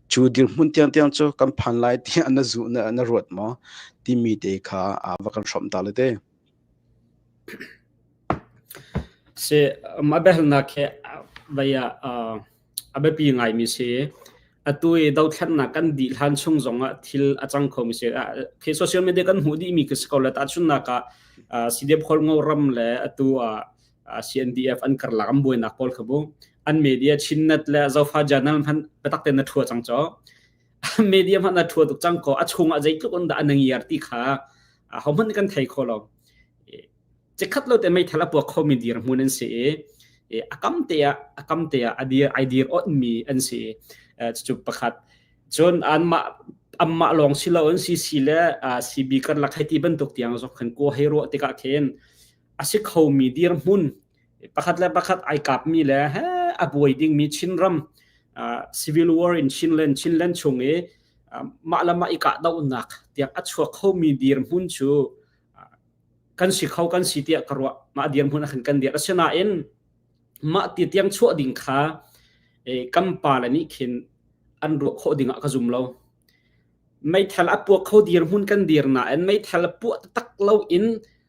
cu dirhmun tiangtiang cu kan phan lai tiah na zu na, na ruat maw timi te kha va kan hrawmh ta le te. Si mah biahalnak hi vei ah a biapi ngaimi si. Atu i dothlennak kan dih hlan chung zongah thil a cang khomi si. Khi social media kan hmuh dihmi khi si ko le tahchunhnak ah CDF Khualngo ram le atu ah. CNDF an karlak an buainak pawl kha bu an media Chinnet le Zofa Journal hman biatak tein na thua cang cho media hman na thua tuk cang ko a chungah zeitluk in dah an ngiar ti kha ho hmanh kan thei kho lo. Cikhat lo te meithal a puak khomi dirhmun an si i a kam te ah a kam te ah a dir ai dir ot mi an si. Cucu pakhat. Cun anmah anmah lawng si lo an CC le CB karlak hei ti bantuk tiang zong khan ko hei ruah tikah khin a si khomi dirhmun pakhat le pakhat ai kapmi le he a buai dingmi Chinram civil war in Chinland Chinland chung i mah le mah i kahdohnak tiang a chuak khomi dirhmun cu kan si kho kan si tiah ka ruah. Mah dirhmun ah khan kan dir. Asinain mah ti tiang chuah ding kha kan pa le nih khin an ruah khawh ding ah ka zum lo. Meithal a puak kho dirhmun kan dir nain meithal puah tak lo in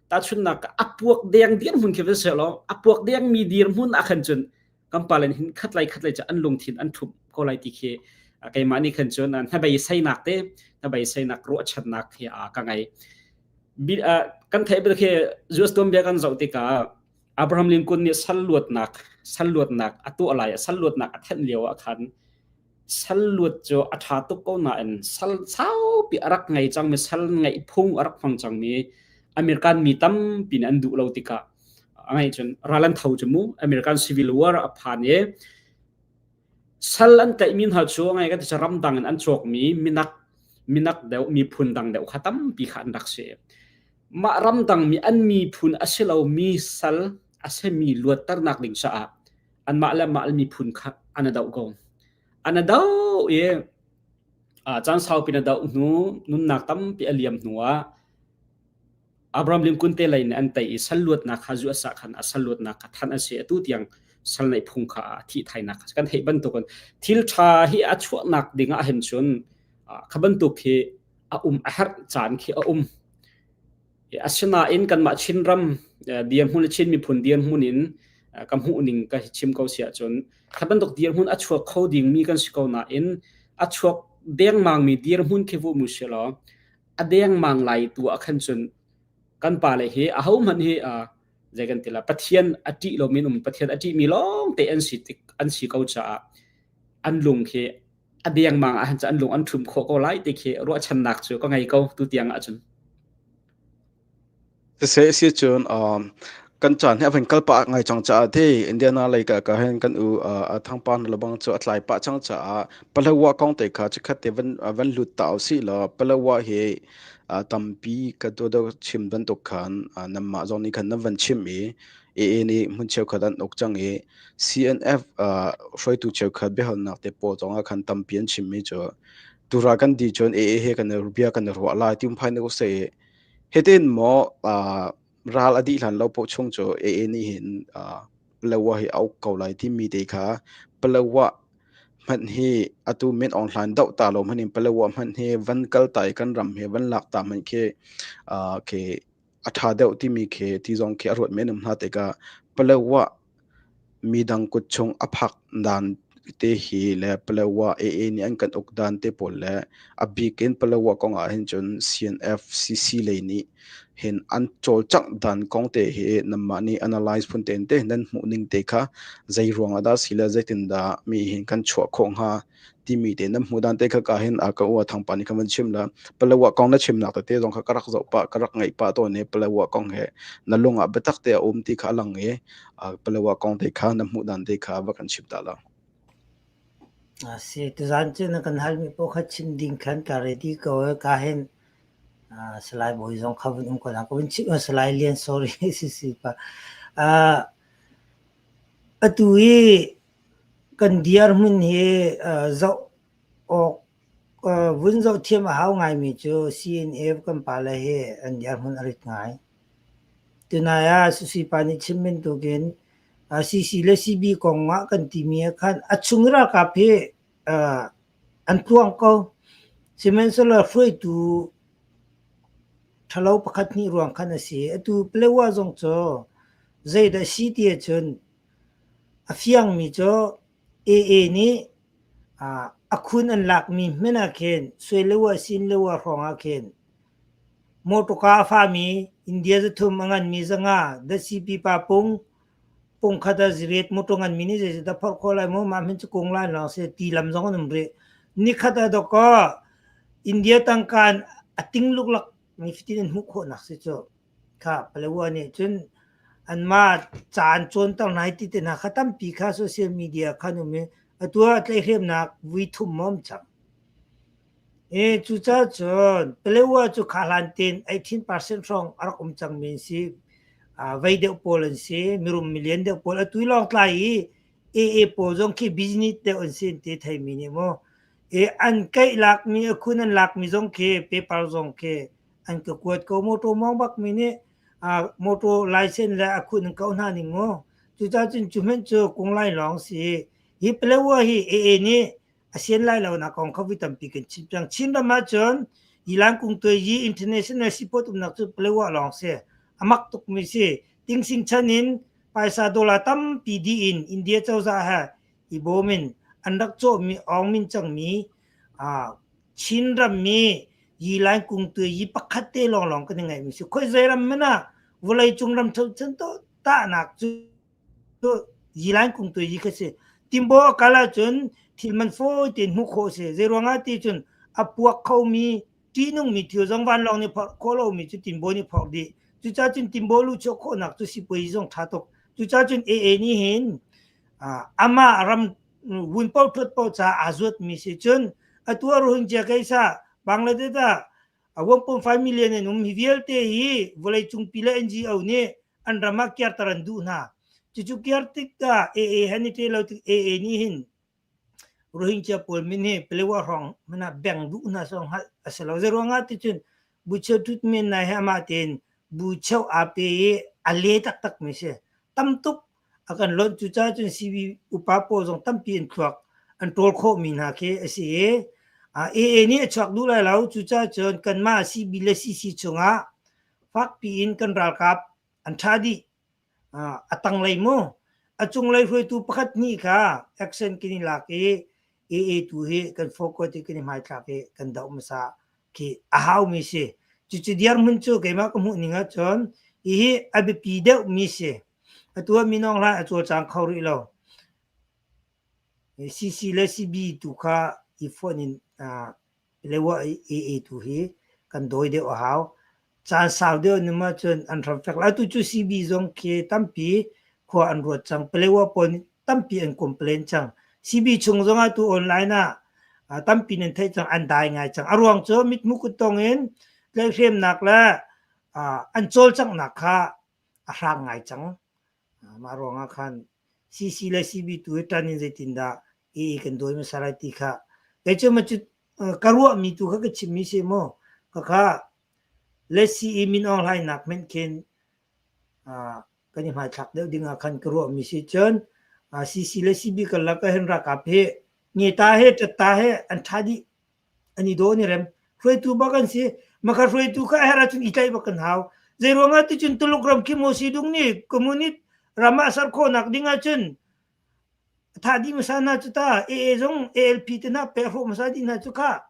tahchunnak a puak deng dirhmun khi va se law a puak deng mi dirhmun ah khan cun kan pa le hin khat lai khat lai cu an lungthin an ṭhumh ko lai ti khi keimah nih khan cun hnabei seinak te hnabei seinak ruahchannak hi ka ngei. Kan theih bel khi US tuanbia kan zoh tikah Abraham Lincoln nih sal luatnak sal luatnak a tuah lai sal luatnak a thenh lio ah khan sal luat cu a ṭha tuk ko nain sal saupi a rak ngei cangmi sal ngeih phung a rak hmang cangmi American mi tampi nih an duh lo tikah a ngeih cun ral an tho cu mu. American Civil War a phan i sal an tlaihmi hna cu a ngai kan ti ramdang in an cawkmi minak minak deuh miphun dang deuh kha tampi kha an rak si. Mah ramdang mi an miphun a si lomi sal a simi luatternak ding caah anmah le mah miphun kha an a doh ko. An a doh i caan saupi na doh hnu nunnak tampi a liam hnu ah Abraham Lincoln te lei nih an tei i sal luatnak kha US ah khan a sal luatnak kha thanh a si. Atu tiang sal neih phung kha a thih thainak kha kan theih bantukin thil ṭha hi a chuahnak ding ah hin cun kha bantuk hi a um a herh caan khi a um. Asinain kanmah Chinram dirhmun le Chin miphun dirhmun in ka hmuh ning ka chim ko si ahcun kha bantuk dirhmun a chuak kho dingmi kan si ko nain a chuak dengmangmi dirhmun khi vu mu si law a dengmang lai tu ah khan cun kan pale hi ahohmanh hi zei kan ti la Pathian a ṭih lomi an um. Pathian a ṭihmi lawng te an si tik an si ko caah an lung khi a dengmang ah an lung an ṭhum khawh ko lai ti khi ruahchannak cu ka ngei ko tu tiang ahcun. Siseh si cun kan caan hi a van kal pah ngai cang caah ti Indiana lei ka ka hin kan u a thangpa nu lebang cu a tlai pah cang caah Palawa kong te kha chikkhat te van van lut ta usih law Palawa hi tampi ka do do chim bantuk khan nanmah zong nih khan nan van chim i AA nih hmun cheukhat an uk cang i CNF hruaitu cheukhat biahalnak te pawl zong ah khan tampi an chimmi cu tura kan di cun AA he kan bia kan ruah lai ti phai na se hitin maw ral a dih hlan lo poh chung cu AA nih hin Palawa hi a uk ko lai timi te kha Palawa hmanh hi atu Min Aung Hlaing doh ta lo hmanh in Palawa hmanh hi van kal ta i kan ram hi van lak ta hmanh khi khi a ṭha deuh timi khi ti zong khi a ruat men um hna tikah Palawa midang kut chung a phak dan te hi le Palawa AA nih an kan uk dan te pawl le a bik in Palawa kong ah hin cun CNF CC lei nih hin an cawlcangh dan kong te hi nanmah nih analyze phun tein te nan hmuh ning te kha zei ruang ah dah si le zeitin dah mi hin kan chuah khawh hnga timi te nan hmuh dan te kha ka hin a ka ua thangpa nih khan van chim la Palawa kong na chimnak tete zong kha ka rak zoh pah ka rak ngaih pah tawn i Palawa kong he na lung ah biatak te a um ti kha a lang i Palawa kong te kha na hmuh dan te kha va kan chim ta la. A si, tuzaan cu na kan halmi paoh kha chim ding khan ka ready ko i ka hin Salai Bawi zong kha vun um ko na ka vun chimh. Salai Lian sorry si si pa. Atu hi kan dirhmun hi zoh awk vun zoh thiam a hau ngaimi cu CNF kan pale hi an dirhmun a rit ngai. Tunai ah Susi pa nih chim bantukin CC le CB kong ah kan timi ah khan a chung ralkap hi an tluang ko. Sihmanhsehlaw hruaitu ṭhalo pakhat hnih ruang khan a si. Atu Palewa zong cu zeidah a si ti ahcun a fiangmi cu AA nih a khun an lakmi hmanh ah khin Suailewa Sinlewa hrawng ah khin mawṭawka a fami India zathum a nganmi zanga datsi pipa pung. Pungkhat ah ziriat motor nganmi nih zeizat dah phorh khawh lai mu, mah hmin cu kung lai lawng si, ti lam zong an um rih. Nikhat ah dawkaw India tangka in a ting luklak nifatin an hmuh khawhnak si cu. Kha Palawa nih cun anmah ca an cawnter hna i ti te hna kha tampi kha social media khan um i atu ah tlaihhremnak vui thum a um cang. E cucaah cun Palawa cu kha hlan tein 18% hrawng a rak um cangmi an si. Vei deuh pawl an si, mirum milian deuh pawl. Atu i Lawngtlai i AA pawl zong khi business deuh an si an ti theimi nih mu. E an keih lakmi, a khun an lakmi zong khi paper zong khi an ka kuat ko. Motor mawng bakmi nih motor license le a khun an kauh hna ning mu. Cucaah cun cu hmanh cu kung lai lawng si. Hi Palawa hi AA nih a sian lai lo nak kong kha voi tampi kan chim cang. Chinram ahcun Yilan Kungtuai Yi International Seaport umnak cu Palawa lawng si. A mak tukmi si. Tingsing chan in paisa dollar tampi dih in India cozah he i bawm in an rak cawhmi awng min cangmi Chinram mi Yilan Kungtuai Yi pakhat te lawnglawng kan i ngaihmi si. Khoi zei ram hmanh ah vawleicung ram chan tahnak cu Yilan Kungtuai Yi kha si. Timbo a kal ahcun thil man fawi tein hmuh khawh a si. Zeiruangah ti cun a puak khomi ṭihnungmi thil zong vanlawng nih phorh khawh lomi cu Timbo nih phorh dih. Cucaah cun Timbo luhchuah khawhnak cu sipuazi zong ṭha tuk. Cucaah cun AA nih hin amah ram vun paoh ṭhuat paoh caah aa zuatmi si. Cun atu ah Rohingya keisa Bangladesh ah 1.5 million an um. Hi vialte hi vawleicung pi le NGO nih an ram ah kirter an duh hna. Cucu kir tikah AA han i ṭe lo tik AA nih hin Rohingya pawl min hi Palewa hrawng hmanh ah beng duh hna sawng hngalh a si lo. Zeiruangah ticun bucheu ṭhut men nai he amah tein bucheu aa pe i a le taktakmi si. Tam tuk a kan lonh. Cucaah cun CB upa pawl zong tampi an thluak an ṭawl khawhmi hna khi a si i AA nih a chuak duh lai lo. Cucaah cun kanmah CB le CC chungah fakpi in kan ralkap an ṭha dih. A tanglei mu a cunglei hruaitu pakhat hnih kha action kan i lak i AA tu hi kan focus i kan i hmaithlak i kan doh hmasa khi a haumi si. Cucu dirhmun cu keimah ka hmuh ning ahcun hihi a biapi deuhmi si. Atu ah Min Aung Hlaing a cawlcang kho rih lo. CC le CB tu kha i fonh in Lewa AA tu hi kan dawi deuh a hau. Caan sau deuh num ahcun an hram fek lai. Atu cu CB zong khi tampi khua an ruat cang. Palewa pawl nih tampi an complain cang. CB chung zong ah tu online ah tampi nan theih cang, an dai ngai cang. A ruang cu mithmuh kuttong in tlaihhremnak le an cawlcanghnak kha a hrang ngai cang. Mah ruangah khan CC le CB tu hi ṭan in zeitindah AA kan dawi hmasa lai ti kha kei cu ma cu ka ruahmi tu kha ka chimmi si mu. Khakha le CE Min Aung Hlaing nak hmanh khin kan i hmaithlak deuh ding ah khan ka ruahmi si. Cun CC le CB karlak ah hin ralkap hi ngeta he ṭatta he an ṭha dih. An i daw an i rem. Hruaitu bak an si. Maka hruaitu kha a herh ahcun i tlaih bak kan hau. Zei ruangah ticun Tuluk ram khi Mao Zedong nih communist ram ah ser khawhnak ding ahcun a thah dih hmasa hna cu ta. AA zong ALP te hna pek hrawh hmasa dih hna cu kha.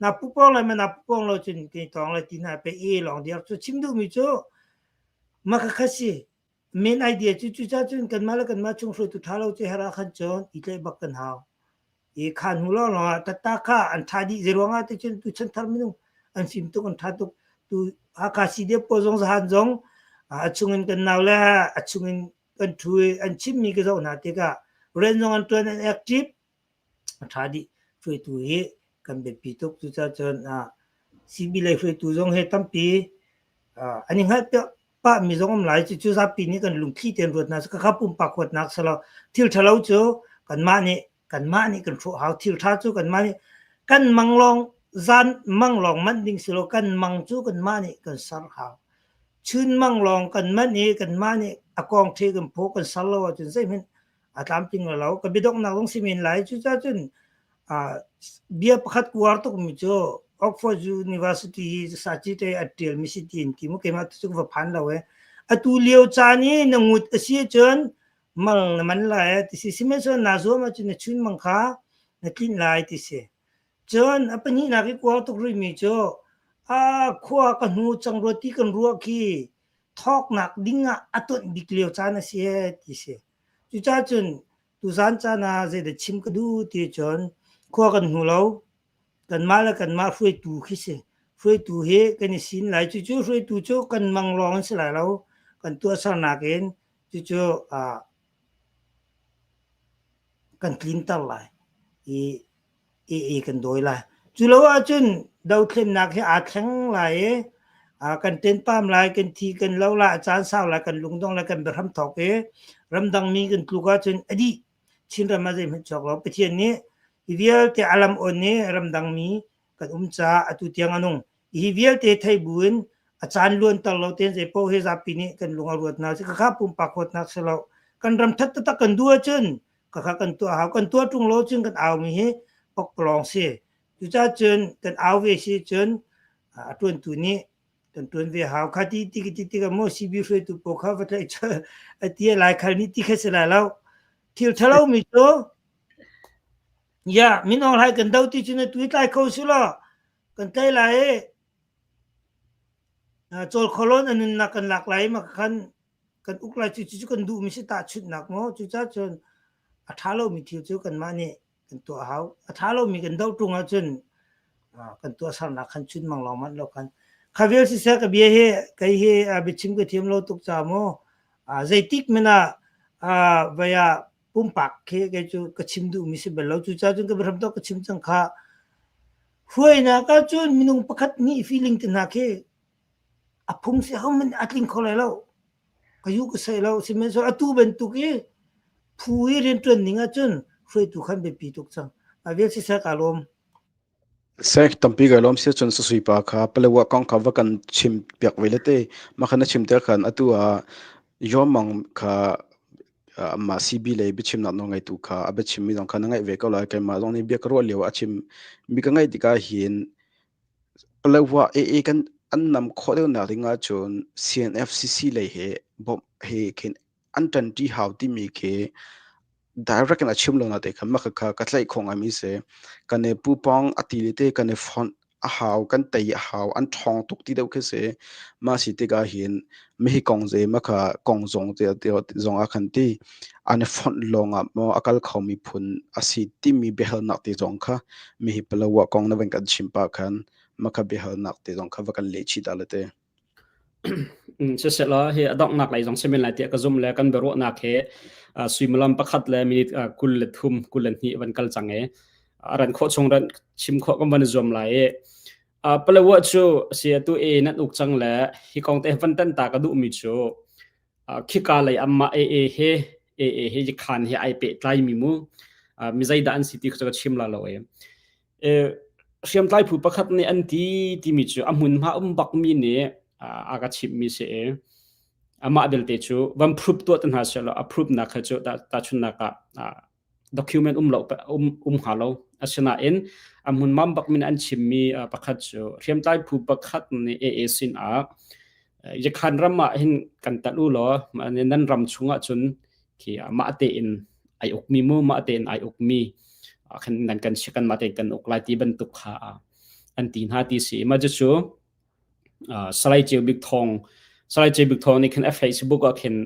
Na pupawng lai ma na pupawng lo cun kan i tawng lai ti hna pe AA lawng diar cu chim duhmi cu maka kha si. Main idea cu cucaah cun kanmah le kanmah chung hruaitu ṭha lo cu herh ah khan cun i tlaih bak kan hau. I kha hnu lawnglawng ah tatta kha an ṭha dih zeiruangah ti cun tu chanthar minung an fim tuk an ṭha tuk tu Hakha CDF pawl zong zahan zong a chungin kan nau le a chungin kan ṭhu i an chimmi ka zoh hna tikah rian zong an ṭuan an active a ṭha dih hruaitu hi kan biapi tuk cucaah cun CB lei hruaitu zong hi tampi an i hngalh pah mi zong um lai cucu zapi nih kan lungthli tein ruat hna kha pumpak huatnak silo thil ṭhalo cu kanmah nih kanmah nih kan hrawh hau thil ṭha cu kanmah nih kan mang lawng zan mang lawng manh ding silo kan mang cu kanmah nih kan ser hau chun mang lawng kan manh i kanmah nih a kong ṭhe kan phaw kan ser lo ahcun zeihmanh a tlamtling lo ka biadonghnak zong si men lai cucaah cun bia pakhat uar tukmi cu Oxford University hi saci te a ṭialmi si ti in ti mu keimah tu cu va phan lo e atu lio caan i na ngut a si ahcun mang na man lai ti si sihmanhsehlaw naa zuam ahcun na chun mang kha na tlinh lai ti si cun a pahnihnak i kuar tuk rihmi cu a khua ka hnu cang rua ti kan ruah khi thawknak ding ah a tonh bik lio caan a si e ti si. Cucaah cun tuzan caan ah zeidah chim ka duh ti cun khua kan hmu lo. Kanmah le kanmah hruaitu khi si. Hruaitu hi kan i sin lai. Cucu hruaitu cu kan mang lawng an si lai lo. Kan tuahsernak in cucu kan tlinter lai i i kan dawi lai. Cu lo ahcun dothlennak hi aa thleng lai i kan ṭenpam lai, kan thi kan lo lai, a caan sau lai, kan lungdong lai, kan biahram thawk i ramdangmi kan tluk ahcun a dih. Chinram ah zeihmanh chuak lo. Pathian nih hi vialte a lam on i ramdangmi kan um caah atu tiang a nung. Hi vialte thei buin a caan luanter lo tein zeipaoh hi zapi nih kan lung a ruat hna. Khakha pumpak huatnak si lo. Kan ram ṭhat taktak kan duh ahcun khakha kan tuah hau. Kan tuah ṭung lo cun kan aumi hi pakpalawng si. Cucaah cun kan au ve si cun a ṭuantu nih kan ṭuan ve hau. Kha ti ti ti tikah maw CB hruaitu pawl kha va tlaih a ti lai khal nih ti kha si lai lo. Thil ṭhalo mi cu ya min Aung Hlaing kan do ti cu na tui tlai kho si law kan tlai lai i cawl kholon a nunnak kan lak lai ma khan kan uk lai cu cu kan duhmi si tahchunhnak maw cucaah cun a ṭha lomi thil cu kanmah nih kan tuah hau a ṭha lomi kan doh ṭung ahcun kan tuahsernak khan chun mang lawng manh lo khan kha vial siseh ka bia hi kei hi biachim ka thiam lo tuk ca mu zeitik men ah vai ah pumpak khi kei cu ka chim duhmi si bal lo cucaah cun ka biahram tawk ka chim cang kha hruainak ahcun minung pakhat nih feeling te hna khi a phung si hohmanh a tling kho lai lo ka yu ka sei lo sihmanhsehlaw atu bantuk i phu i rianṭuan ning ahcun hruaitu khan biapi tuk cang a vial siseh ka lawm. Sek tampi ka lawm sia cun sasui pa kha Palewa kong kha va kan chim piak ve le te ma khan na chim te khan atu ah Yomang kha amah CB lei biachimnak nawl ngeitu kha a biachim mi zong kha na ngaih ve ko lai keimah zong nih bia ka ruah lio ah a chim mi ka ngaih tikah hin Paletwa AA kan an nam khawh deuhnak ding ahcun CNFCC lei he bawmh he khin an ṭanṭi hau timi khi direct in a chim lo na te kha mah kha ka tlaih khawh ngaimi si. Kan i pupawng a ti le te kan i fonh a hau, kan tei a hau, an ṭhawng tuk ti deuh khi si. Mah si tikah hin mihi kong ze mah kha kong zong te zong ah khan ti an i fonh lawng ah maw a kal khomi phun a si timi biahalnak te zong kha mihi Palawa kong na van kan chim pah khan mah kha biahalnak te zong kha va kan leh chih ta le te. Siselaw hi a donghnak lei zong simin lai tiah ka zum le kan biaruahnak he suimilam pakhat le minute 23 22 van kal cang i a ran khawh chung ran chim khawh kan van zuam lai i Palawa cu si atu e nan uk cang le hi kong te van tan ta ka duh mi cu khika lei amma AA he AA he khan he ai pe tlai mi mu mi zeidah an si ti ka chim la lo e hriamtlai phu pakhat nih an ti timi cu a hmunhma um bakmi nih a ka chimhmi si i amah belte cu van proof tuah te hna sehlaw a proof nak kha cu tahchunhnak ah document um lo um um hnga lo asinain a hmunhma bakmi nih an chimmi pakhat cu hriamtlai phu pakhat nih AA sin ah Yakhan ram ah hin kan tat u law nan ram chungah cun khi mah tein ai ukmi mu mah tein ai ukmi khan nan kan si kan mah tein kan uk lai ti bantuk kha an ti hna ti si ma cu Salai Ceu Bik Thawng Salai Ceu Bik Thawng nih khin a Facebook ah khin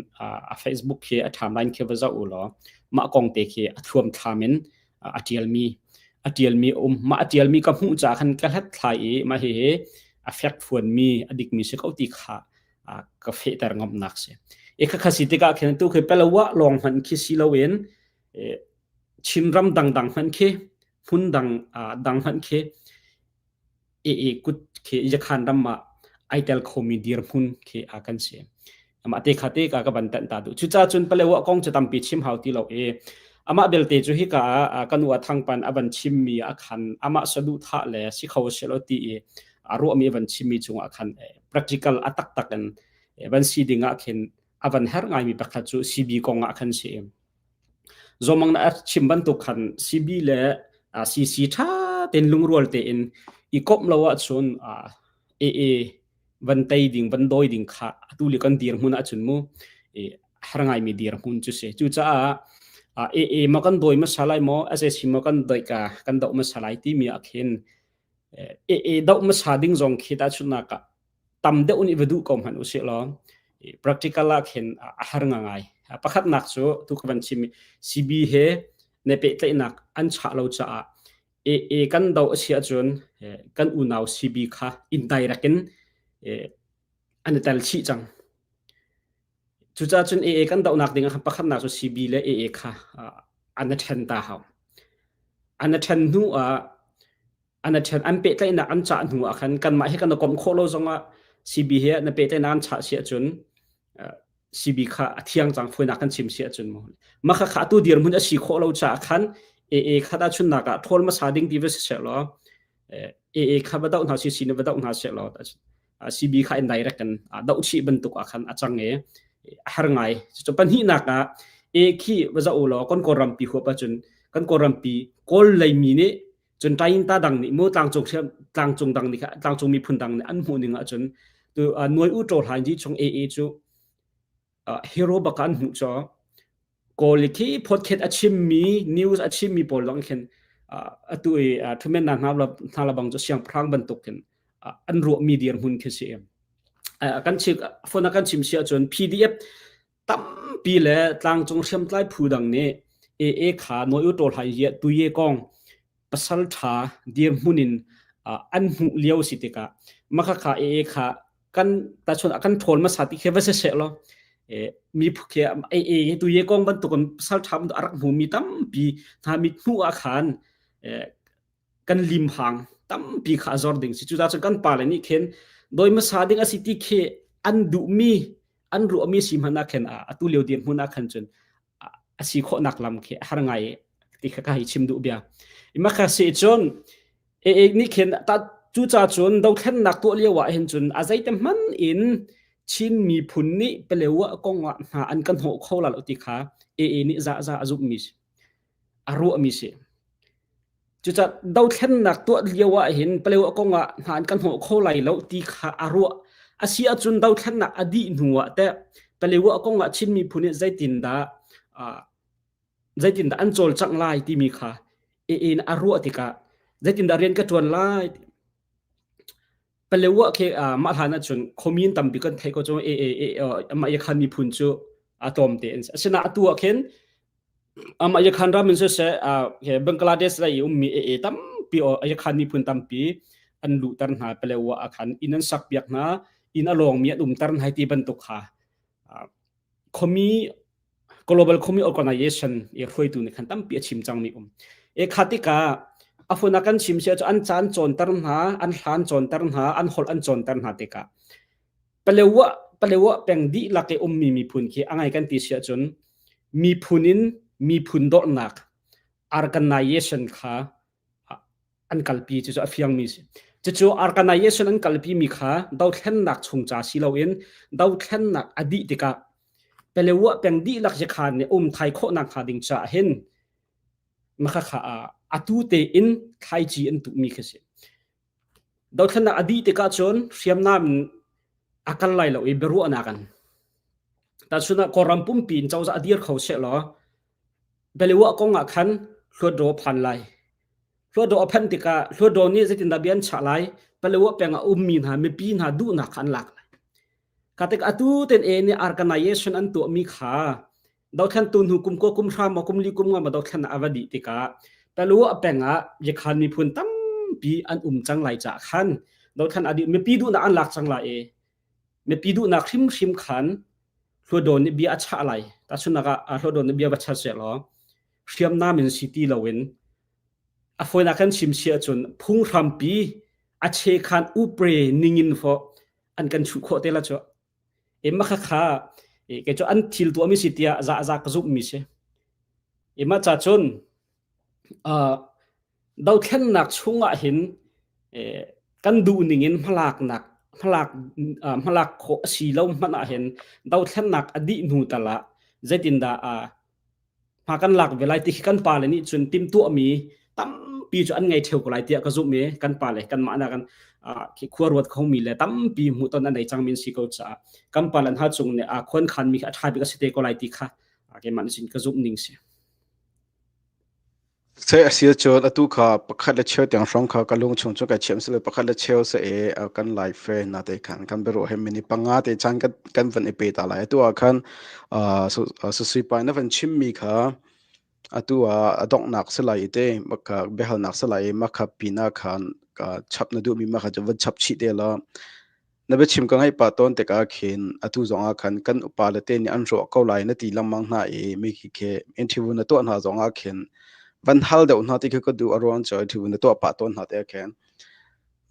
a Facebook khi a timeline khi va zoh u law mah kong te khi a thuam thlam in a ṭialmi a ṭialmi a um mah a ṭialmi ka hmuh caah khan ka hlathlai i mah hihi a fekfuanmi a dikmi si ko ti kha ka fehter ngamnak si e kha kha si tikah khin tu khi Palawa lawng hmanh khi si loin Chinram dangdang hmanh khi hmun dang dang hmanh khi AA kut khi Yakhan ram ah ai tel khomi dirhmun khi a kan si. Amah te kha te ka ka van tanh ta duh. Cucaah cun Palewa kong cu tampi chim hau ti lo i amah belte cu hika ah kan u a thangpan a van chimmi a khan amah saduhthah le si kho si lo ti i a ruahmi a van chimmi cungah khan practical a taktak in van si ding ah khin a van her ngaimi pakhat cu CB kong ah khan si. Zawmang na a chim bantuk khan CB le CC ṭha tein lungrual tein i komh lo ahcun AA van tei ding van dawi ding kha atu li kan dirhmun ahcun mu har ngaimi dirhmun cu si. Cucaah AA ma kan dawi hmasa lai maw SAC maw kan doi ka kan doh hmasa lai timi ah khin AA doh hmasa ding zong khi tahchunhnak ah tam deuh nih va duh ko hmanh usih law practical ah khin a har ngai. Pakhatnak cu tu ka van chim CB he ne pehtlaihnak an chah lo caah AA kan do a si ahcun kan unau CB kha indirect in an i tel chih cang. Cucaah cun AA kan dohnak ding ah pakhatnak cu CB le AA kha an i ṭhen ta hau. An i ṭhen hnu ah an i ṭhen an pehtlaihnak an cah hnu ah khan kanmah hi kan i komh khawh lo zongah CB he na pehtlaihnak an chah si ahcun CB kha a thiang cang fawinak kan chim si ahcun mu. Mah kha atu dirhmun a si khawh lo caah khan AA kha tahchunnak ah ṭhawl hmasa ding ti va si seh law AA kha va doh hna si si va doh hna seh law CB kha in direct kan doh chih bantuk ah khan a cang i a har ngai. Cu pahnihnak ah A khi va zoh u law kan Kawlrampi huap ahcun kan Kawlrampi Kawl leimi nih cun Tainta dang nih mu tlangcung tlangcung dang nih tlangcung miphun dang nih an hmuh ning ahcun tu nuai u ṭaw hlan ji chung AA cu hero bak an hmuh cho Kawl khi podcast a chimmi news a chimmi pawl lawng khin atu i thumen na hna hna la bang cu siangpahrang bantuk khin an ruahmi dirhmun khi si kan chim phone kan chim si ahcun PDF tampi le tlangcung hriamtlai phu dang nih AA kha noi u ṭawl hai hi tuye kong pasal ṭha dirhmun in an hmuh lio si tikah maka kha AA kha kan tachun kan ṭhawl hmasa ti khi va si seh law mi phu khi AA tuye kong bantukin pasal ṭha bantuk a rak hmumi tampi hna mit hmuh ah khan kan limhang tampi kha a zor ding si cucaah cun kan pale nih khin doi hmasa ding a si ti khi an duhmi an ruahmi si hmanh ah khin atu lio dirhmun ah khan cun a si khawhnak lam khi a har ngai ti kha ka hi chim duh bia. Ima kha si cun e e nih khin ta cu ca cun dothlennak tuah lio ah hin cun a zeite hman in Chin miphun nih Palewa kong ah hna an kan hnawh kho la lo ti kha AA nih za za a zumhmi si a ruahmi si. Cucaah dothlennak tuah lio ah hin Palewa kong ah hna an kan hnawh kho lai lo ti kha a ruah. A si ahcun dothlennak a dih hnu ah teh Palewa kong ah Chin miphun nih zeitindah uh, zeitindah an cawlcangh lai timi kha in a ruah tikah zeitindah rian ka ṭuan lai Palewa khi mah hlan ahcun khuami tampi kan theih ko cu e e e amah Yakhan miphun cu a tlawmte an si. Asinain atu ah khin amah Yakhan ram in siseh Bangladesh lei i ummi e e tampi Yakhan miphun tampi an luhter hna Palewa ah khan inn an sakpiak hna inn a lawngmi an umter hna ti bantuk kha khuami Global Khumi Organization i hruaitu nih khan tampi a chim cangmi um. E kha tikah a fun a kan chim sia cu an caan cawnter hna, an hlan cawnter hna, an holh an cawnter hna tikah Palewa Palewa peng dihlak i ummi miphun khi a ngai kan ti sia cun miphun in miphun dornak organization kha an kalpi cucu a fiangmi si. Cucu organization an kalpi mi kha dothlennak chung ca si loin dothlennak a dih tikah Pelewa peng dihlak yakhan nih um thai khawhnak hnga ding caah hin makha kha atu tein thlaici an tuhmi khi si. Dothlennak a dih tikah cun hriamnam in a kal lai lo i biaruahnak an. Tahchun ah Kawlram pumpi in cozah a dir kho seh law Pelewa kong ah khan hluatdaw a phan lai. Hluatdaw a phanh tikah hluatdaw nih zeitindah bia an chah lai? Palewa peng ah ummi hna mipi hna duhnak kha an lak lai. Kha tik atu ten e nih organization an tuahmi kha dothlen tu hnu kum kua kum hra maw kum li kum nga ma dothlen a va dih tikah Palewa peng ah Yakhan miphun tampi an um cang lai caah khan dothlen a dih mipi duhnak an lak cang lai i mipi duhnak hrimhrim khan hluatdaw nih bia a chah lai. Tahchunhnak ah hluatdaw nih bia va chat seh law hriamnam in si ti loin a fawinak kan chim si ahcun phunghrampi a chekhan upre ningin fawh an kan chuh khawh te la cu. E makha kha e kei cu an thil tuahmi si tiah za za ka zumhmi si. E mah ca cun uh, dothlennak chungah hin eh, kan duh ning in hmalaknak hmalak uh, hmalak khawh a si lo hmanh ah hin dothlennak a dih hnu tal ah zeitindah uh, hma kan lak ve lai ti khi kan pale nih cun timhtuahmi tampi cu an ngei ṭheo ko lai tiah ka zumh i kan pale kanmah na kan khi khua ruat khomi le tampi hmuhton an nei cangmi an si ko caah kan pale hna cung nih a khuan khanmi kha a ṭha bik a si te ko lai ti kha keimah nih cun ka zumh ning si. Sei a si ahcun atu kha pakhat le cheu tiang hrawng kha ka lung chung cu kai chiam sile pakhat le cheu se e kan lai fe na te khan kan biaruah he mini panga te chan kan kan van i pe ta lai. Atu ah khan susui pa na van chim mi kha atu ah a donghnak si lai i te maka biahalnak si lai i makha pina khan ka chap na duh mi makha cu van chap chih te la. Na biachim ka ngaih pah tawn tikah khin atu zongah khan kan upa le te nih an ruah ko lai na ti lengmang hna i mi khi khi interview na tuah hna zongah khin van hal deuh hna ti khi ka duh a ruang cu interview na tuah pah tawn hna te khin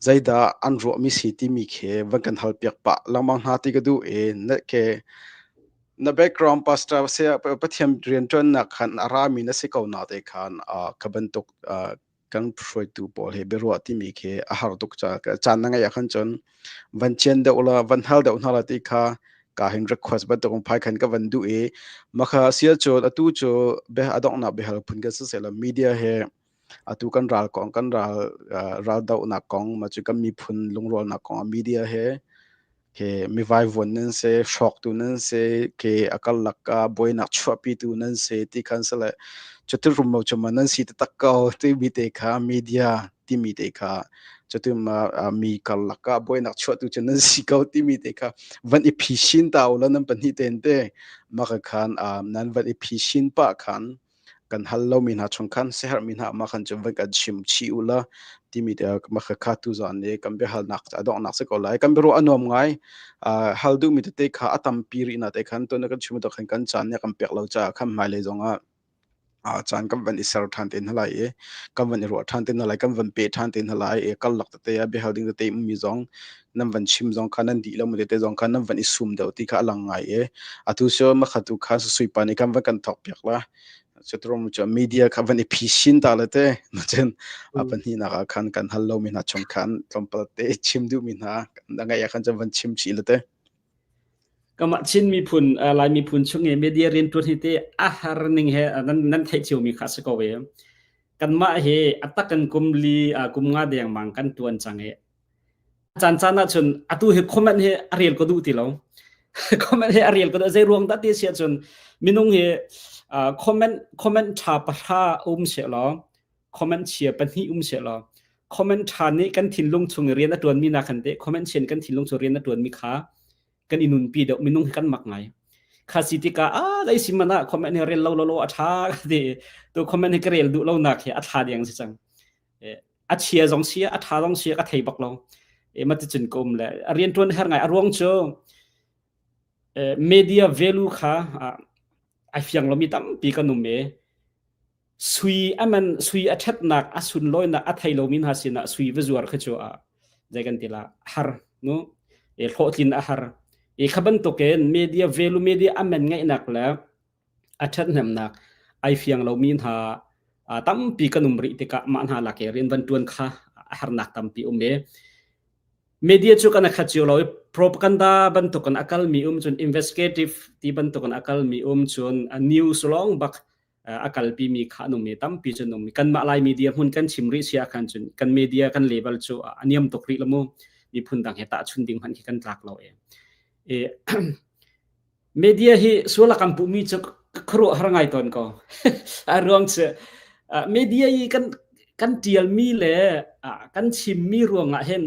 zeidah an ruahmi si timi khi van kan hal piak pah lengmang hna ti ka duh i na ke na background pastor se Pathian rianṭuannak khan a rami na si ko na te khan ka bantuk kan hruaitu pawl he biaruah timi khi a har tuk ca caan na ngeih ah khan cun van chian deuh la van hal deuh hna la ti kha ka hin request bantuk phai khan ka van duh i makha sia cu atu cu be adongnak behal phun ka si sela media he atu kan ral kong kan ral ral dohnak kong ma cu kan miphun lungrualnak kong media he Ke mivaivuan nan si, hrawktu nan si, ke a karlak ah buainak chuahpitu nan si ti khan si le cuti rumro cu ma nan si taktak ko timi te kha media timi te kha cuti ma mi karlak ah buainak chuahtu cu nan si ko timi te kha van i phishin ta u law nan pahnih ten te maka khan nan van i phishin pah khan kan hal lomi hna chung khan siaherhmi hna mah khan cun van kan chim chih u la timi te mah kha tu zan i kan biahalnak a donghnak si ko lai kan biaruah a nuam ngai hal duhmi tete kha a tampi rih na te khan tuna kan chim to khan kan caan nih kan pek lo caah khan hmailei zongah caan kan van i ser ṭhan te hna lai i kan van i ruah ṭhan te hna lai kan van pe ṭhan te hna lai i karlak tete ah biahal ding tete ummi zong nan van chim zong kha nan dih lo mu tete zong kha nan van i sum deuh ti kha a lang ngai i atu cu makhatu kha suipa nih kan van kan thawk piak la cutrum cu media kha van i phisin ta le te cun a pahnihnak ah khan kan hal lomi hna chung khan tlawmpal te chim duhmi hna ngai ah khan cun van chim chih le te. Kamah Chin miphun Lai miphun chung i media riantuan hi te a har ning he nan nan theih cio mi kha si ko ve. Kanmah hi a tak kan kum li kum nga dengmang kan tuan cang i Caan caan ahcun atu hi comment hi a rel ka duh ti lo. Comment hi a rel ka duh. Zei ruang dah ti si ahcun minung hi uh, comment comment ṭha pahra um seh law comment chia pahnih um seh law comment ṭha nih kan thinlung chung i rian a ṭuanmi na khan teh comment chia nih kan thinlung chung rian a ṭuanmi kha kan i nunpi deuh minung hi kan mak ngai. Kha si tikah a zei si man ah comment hi rel lo lo lo a ṭha ka ti. Tu comment hi ka rel duh lo nak hi a thla deng si cang. A chia zong si a ṭha zong si ka thei bak lo. E maticun ka um le a rianṭuan her ngai a ruang cu media value kha ai fiang lomi tampi kan um e sui aman sui a ṭhatnak a sunlawinak a thei lomi hna sinah sui va zuar kha cu a zei kan ti la har nu e hlawhtlin a har e kha bantukin media value media aman ngaihnak le a ṭhathnemnak ai fiang lomi hna tampi kan um rih tikah mah hna lak i rian van ṭuan kha a harnak tampi um i media cu kan a khat cio lo i propaganda bantukin a kalmi um cun investigative ti bantukin a kalmi um cun news lawng bak a kalpi mi kha an um i tampi cun um kanmah lai media hmun kan chim rih si ahkhan cun kan media kan level cu a niam tuk rih lo mu miphun dang he tahchun ding hmanh khi kan tlak lo e Media hi sual a kan puhmi cu khuaruah har ngai tawn ko. A ruang cu media i kan kan ṭialmi le kan chimmi ruangah hin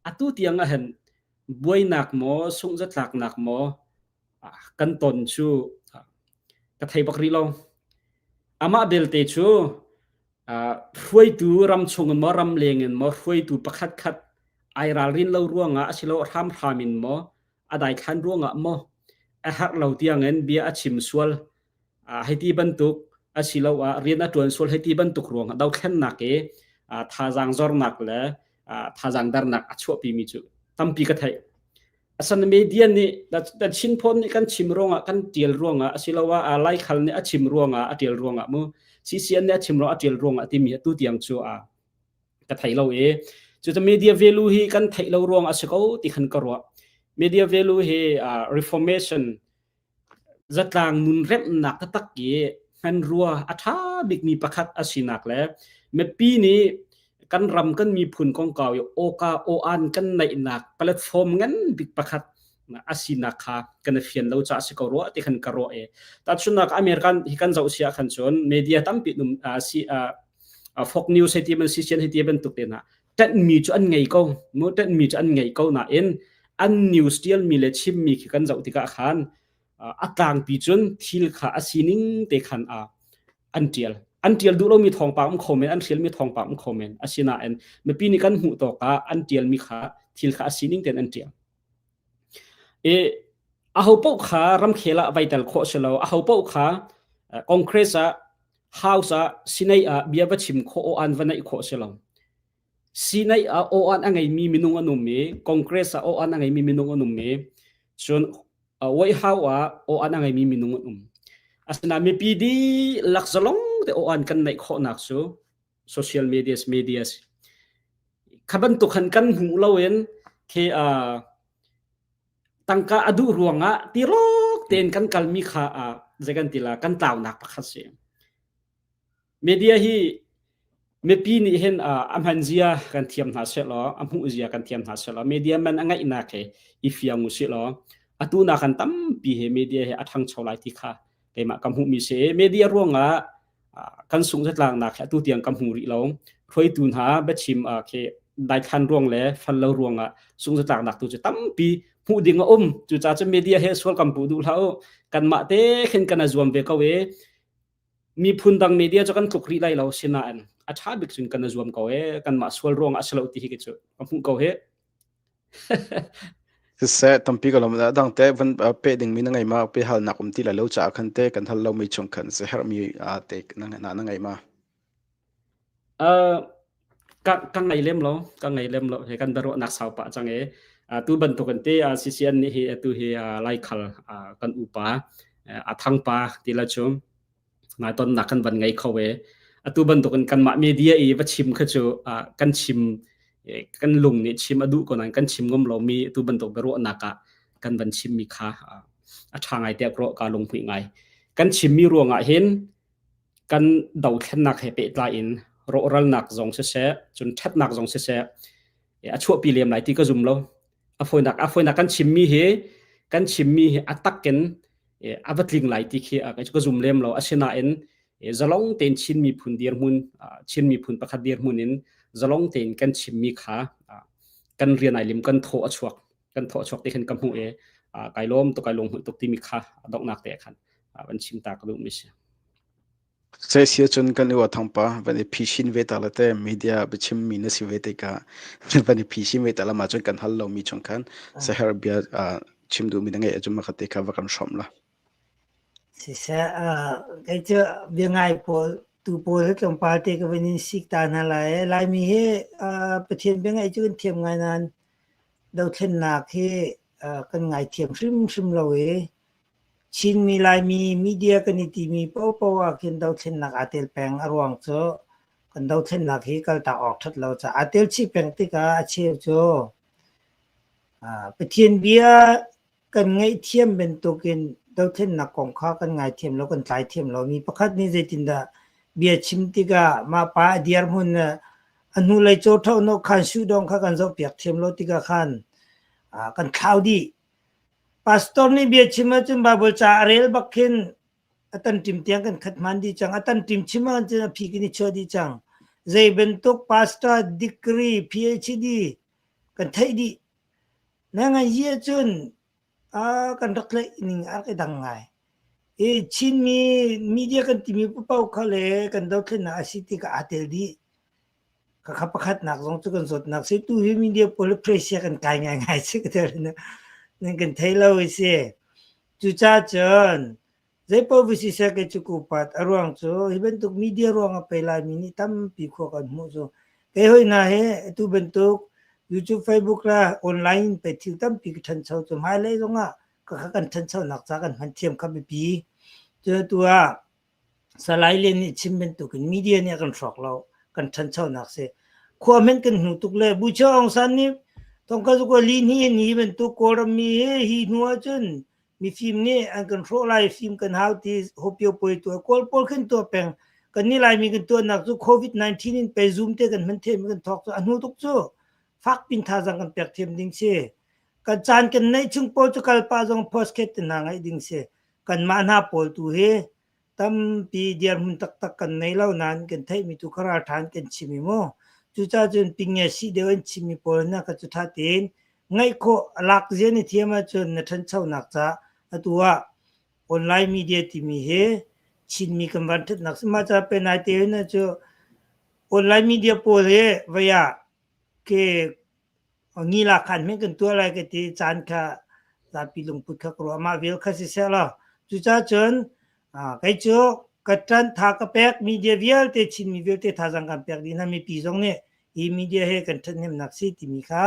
atu tiang ah hin buainak maw sungh-zatlaknak maw kan ton cu ka thei bak rih lo. Amah belte cu hruaitu ramchung in maw ramleng in maw hruaitu pakhatkhat ai ralrin lo ruangah asilo hramhram in maw a daithlan ruangah maw a herh lo tiangin bia a chim sual hei ti bantuk asiloah rian a ṭuan sual hei ti bantuk ruangah dothlennak i thazaang zornak le thazaang darnak a chuahpimi cu tampi ka theih. Asan media nih the Chin phone nih kan chim ruangah kan ṭial ruangah asiloah Laikhal nih a chim ruangah a ṭial ruangah mu CCN nih a chim ruangah a ṭial ruangah timi atu tiang cu a ka thei lo i cucu media value hi kan theih lo ruang a si ko ti khan ka ruah. Media value hi uh, reformation zatlang nun remhnak taktak i hmanrua a ṭha bikmi pakhat a sinak le mipi nih kan ram kan miphun kongkau i awka aw-an kan neihnak platform ngan bik pakhat a sinak kha kan i fian lo caah si ko rua ti khan ka ruah i tahchunhnak American hi kan zoh si ah khan cun media tampi num uh, si uh, Fox News hei ti man CCN hei ti bantuk te hna ṭanhmi cu an ngei ko mu ṭanhmi cu an ngei ko nain an news ṭialmi le chimmi khi kan zoh tikah khan a tlangpi cun thil kha a sining te khan an ṭial an ṭial duh lomi thawngpang um kho men an hrialmi thawngpang um kho men asinain mipi nih kan hmuh tawk ah an ṭialmi kha thil kha a sining tein an ṭial i aho paoh kha ramkhel ah vai tel khawh si lo aho paoh kha Congress ah House ah Senate ah bia va chim khawh aw an va neih khawh si lo. Senate ah aw an a ngeimi minung an um i Congress ah aw an a ngeimi minung an um i cun White House ah aw an a ngeimi minung an um. Asinain mipi dihlak zalong te aw an kan neih khawhnak cu social media media si. Kha bantuk han kan hmuh loin khi tangka a duh ruangah tirok tein kan kalmi kha zei kan ti la kan tlaunak pakhat si. Media hi mipi nih hin a hman zia kan thiam hna seh law a hmuh zia kan thiam hna seh law media man a ngaihnak he i fiang u sih law atu nak kan tampi he media he a ṭhangcho lai ti kha keimah ka hmuhmi si. Media ruangah kan sungh zatlaknak hi atu tiang ka hmu rih lo. Hruaitu hna biachim khi daithlan ruang le fal lo ruangah sungh zatlaknak tu cu tampi hmuh ding a um. Cucaah cun media he sual kan puh duh hlah u. Kanmah te khin kan zuam ve ko i miphun dang media cu kan tluk rih lai lo sinain a ṭha bik cun kan zuam ko e kanmah sual ruangah a si lo ti hi cu ka hmuh ko hi. Siseh, tampi ka lawm. A dang te van pe dingmi na ngei ma? Pe halnak um ti lai lo caah khan te kan hal lomi chung khan si herhmi te na na ngei ma? Uh, ka ka ngei lem lo, ka ngei lem lo. He kan biaruahnak sau pah cang e. Uh, tu bantuk an te uh, CCN nih hi atu hi uh, Laikhal uh, kan upa uh, a thangpa ti la cu ngai tonnak kan van ngei kho e. Atu bantukin kanmah media i va chim kha cu kan chim kan lung nih chim a duh ko nain kan chim ngam lomi atu bantuk biaruahnak ah kan van chimmi kha a ṭha ngai tiah ka ruah ka lunghmuih ngai. Kan chimmi ruangah hin kan dothlennak he pehtlai in rawhralnak zong siseh, cun ṭhatnak zong siseh a chuahpi lem lai ti ka zum lo. A fawinak a fawinak kan chimmi hi kan chimmi hi a takin a va tling lai ti khi ka zum lem lo. Asinain zalong tein Chin miphun dirhmun Chin miphun pakhat dirhmun in zalong tein kan chimmi kha kan rian ai lim kan thaw a chuak kan thaw a chuak ti khan ka hmuh i kai lawm tuk kai lung hmuh tuk timi kha donghnak te khan van chim ta ka duhmi si. Sei cun kan i thangpa van i phishin ve ta la te media biachim mi na si ve tikah van i phishin ve ta la ma cun kan hal lomi chung khan saher bia chim duhmi na ngeih ahcun makhat te kha va kan hrawmh la. Siseh, kei cu bia ngai pawl tu pawl hi tlawmpal te ka van in sik ta hna lai. Laimi hi Pathian bia ngaih cu kan thiam ngai nain dothlennak hi kan ngaithiam hrimhrim lo i Chinmi Laimi media kan i timi paohpaoh ah khin dothlennak aa tel peng. A ruang cu kan dothlennak hi kaltak awk ṭhat lo caah aa tel chih peng tikah a cheu cu Pathian bia kan ngaihthiam bantukin dothlennak kong kha kan ngaithiam lo, kan tlaithiam lo. Mi pakhat nih zeitindah bia chim tikah mah pa a dirhmun a hnulei cawṭho nawh khan suhdawng kha kan zohpiak thiam lo tikah khan kan thlau dih. Pastor nih bia chim ahcun Baibal ca a rel bak khin a tanṭim tiang kan khat hman dih cang. A tanṭim chim ahcun a phi kan i chuah dih cang. Zei bantuk pastor degree, PhD kan theih dih. Na ngai ahcun kan rak tlaih ning a rak i dang ngai. I Chinmi media kan timi paoh kha le kan dothlennak a si tikah aa tel dih. Khakha pakhatnak zong cu kan zawtnak si. Tu hi media pawl hi pressure kan kai ngaingai si ka nan kan thei lo i si. Cucaah cun zeipaoh va siseh kei cu kupat a ruang cu hi bantuk media ruang ah pei Laimi nih tampi khua kan hmuh cu. Kei hoi hna hi atu bantuk YouTube, Facebook le online in pei thil tampi ka ṭhancho cu hmailei zong ah khakha kan ṭhanchonak ca kan hman thiam kha biapi. Cun atu ah Salai Lian nih chim bantukin media nih a kan hrawk lo, kan ṭhanchonak si. Khua hmanh kan hnu tuk le Bucho Aung San nih thongkhat zakua li hnih in hi bantuk Kawlram mi hi hi hnu ahcun mifim nih an kan hrawh lai, fim kan hau ti hopio puai tuah Kawl pawl khin tuah peng. Kan nih Laimi kan tuahnak cu COVID-19 in pei Zoom te kan hman thiam kan thawk cu a hnu tuk cu fak pin thazang kan pek thiam ding si. Kan caan kan neih chung pawl cu kalpah zong postcard te hna ngaih ding si. Kanmah hna pawl tu hi Tampi dirhmun taktak kan nei lo nain kan theihmi tu kha ralṭha in kan chim i mu. Cucaah cun pingia sih deuh an chimmi pawl hna kha cu ṭha tein ngaih khawh a lak zia na thiam ahcun na ṭhanchonak caah atu ah online media timi hi Chinmi kan van ṭhatnak si. Mah ca pe nai te hin cu online media pawl hi vei ah ke ngila khan men kan tuah lai ka ti caan kha zapi lungput kha ka ruah. Mah vial kha siseh law cucaah cun kei cu ka ṭan tha ka pek media vialte Chinmi vialte thazaang kan pek dih hna. Mipi zong nih hi media he kan ṭhathnemnak si timi kha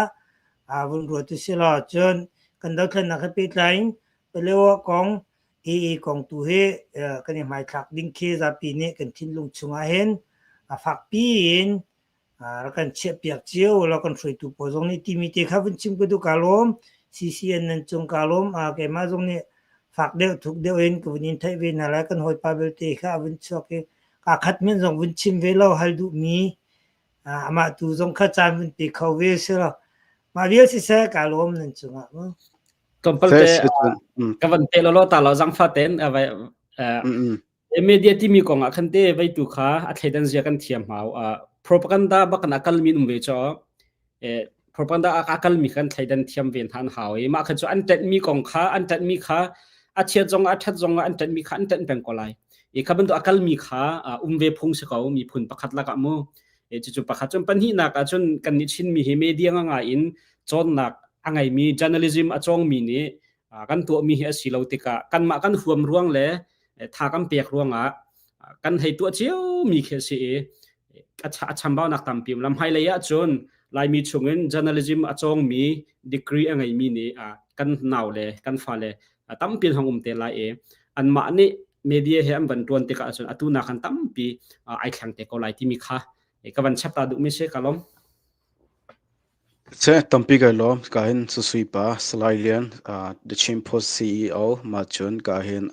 vun ruat u sih law cun kan dothlennak he pehtlai in Palewa kong AA kong tu hi kan i hmaithlak ding khi zapi nih kan thinlung chungah hin a fakpi in rak kan chiahpiak cio law kan hruaitu pawl zong nih timi te kha vun chim ka duh. Kaa lawm. CCN nan cung kaa lawm. Keimah zong nih fak deuh thuk deuh in ka vun in theih ve hna lai. Kan hawipa belte kha a vun chuak i kaa khat men zong vun chim ve lo hal duhmi amah tu zong kha caan vun pe kho ve si lo. Mah vial siseh, kaa lawm nan cungah mu. Tlawmpal te ka van te lo ta lo zangfa ten media timi kong ah khan te vei tu kha a thleidan zia kan thiam hau. Propaganda bak na kal mi um ve cho propaganda a kal mi kan thleidan thiam ve han hau i mah kha chu an tet mi kong kha an tet mi kha a chiat zong a that zong an tet mi kha an tet peng ko lai i kha bantu a kal mi kha um ve phung si ko mi phun pakhat lakah mu e chu chu pakhat chun pahnih nak ah chun kan ni Chin mi hi media nga nga in cawnnak a ngeimi journalism a cawngmi nih kan tuahmi hi a si lo tikah kanmah kan huam ruang le tha kan pek ruangah kan hei tuah ciomi khi a si i a chambaunak tampi um. Lam hmailei ah cun Laimi chungin journalism a cawngmi degree a ngeimi nih kan nau le kan fale tampi hong um te lai i anmah nih media he an van tuan tikah cun atu nak kan tampi ai thleng te ko lai timi kha ka van chap ta duhmi si. Ka lawm. Seh, tampi kai lawm. Ka hin Susui pa, Salai Lian, The Chin Post CEO, mah cun ka hin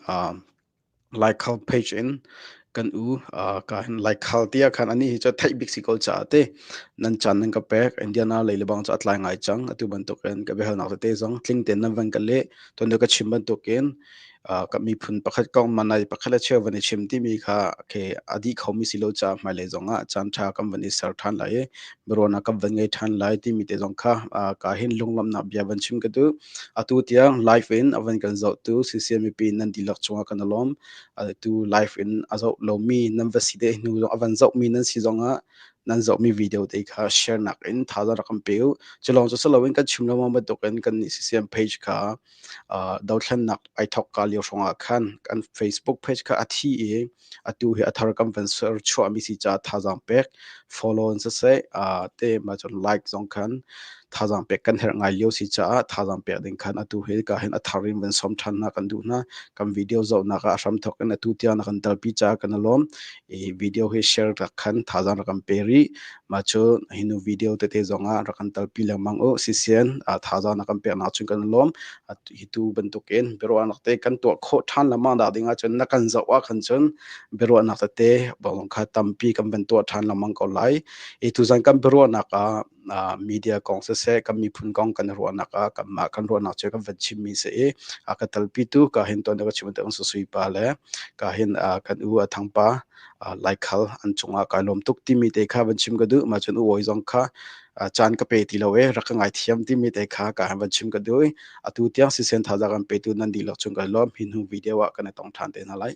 Laikhal page in kan u, ka hin Laikhal tiah khan anih hi cu theih bik si ko caah te nan caan nan ka pek. Indiana lei le bang cu a tlai ngai cang. Atu bantukin ka biahalnak tete zong tling tein nan van ka leh. Tuan ka chim bantukin ka miphun pakhat kong manai pakhat le cheu van i chim timi kha ke a dih khomi si lo caah hmailei zong ah caan ṭha kan van i ser ṭhan lai i biaruahnak kan van ngei ṭhan lai timi te zong kha ka hin lunglawmhnak bia van chim ka duh. Atu tiang live in a van kan zohtu CCM mipi nan dihlak cungah kan i lawm. Atu live in a zoh lomi nan va si te hnu zong a van zohmi nan si zongah nan zohmi video te kha share nak in thazaang rak kan pe u. Cu lawng cu si loin kan chim lengmang bantukin kan nih CCM page kha dothlennak ai thawk ka lio hrawngah khan kan Facebook page kha a thi i atu hi a thar kan van ser chuahmi si caah thazaang pek follow in siseh te ma cun like zong khan thazaang pek kan herh ngai lio si caah thazaang pek ding khan atu hi ka hin a thar in van som than na kan duh hna. Kan video zohnak ah a hram thawk in atu tiang na kan talpi caah kan lawm i video hi share rak khan thazaang rak kan pe rih. Mah cu hinu video tete zong ah rak kan talpi lengmang u. Sisian thazaang na kan peknak cun kan lawm. Hi tu bantukin biaruahnak te kan tuah khawh ṭhan lengmang dah ding ahcun na kan zoh ah khan cun biaruahnak tete bawlung kha tampi kan van tuah ṭhan lengmang ko lai. I tuzan kan biaruahnak ah media kong siseh kan miphun kong kan ruahnak ah kanmah kan ruahnak cu kan van chimmi si i a ka talpitu ka hin tuan ka chim te Susui pa le ka hin kan u a thang pa Laikhal an cungah kai lawm tuk timi te kha van chim ka duh. Mah cun u awi zong kha caan ka pe ti lo e, rak ka ngai thiam timi te kha ka han van chim ka duh. Atu tiang sisen thazaang kan petu nan dihlak cung kai lawm. Hi hnu video ah kan i tong ṭhan te hna lai.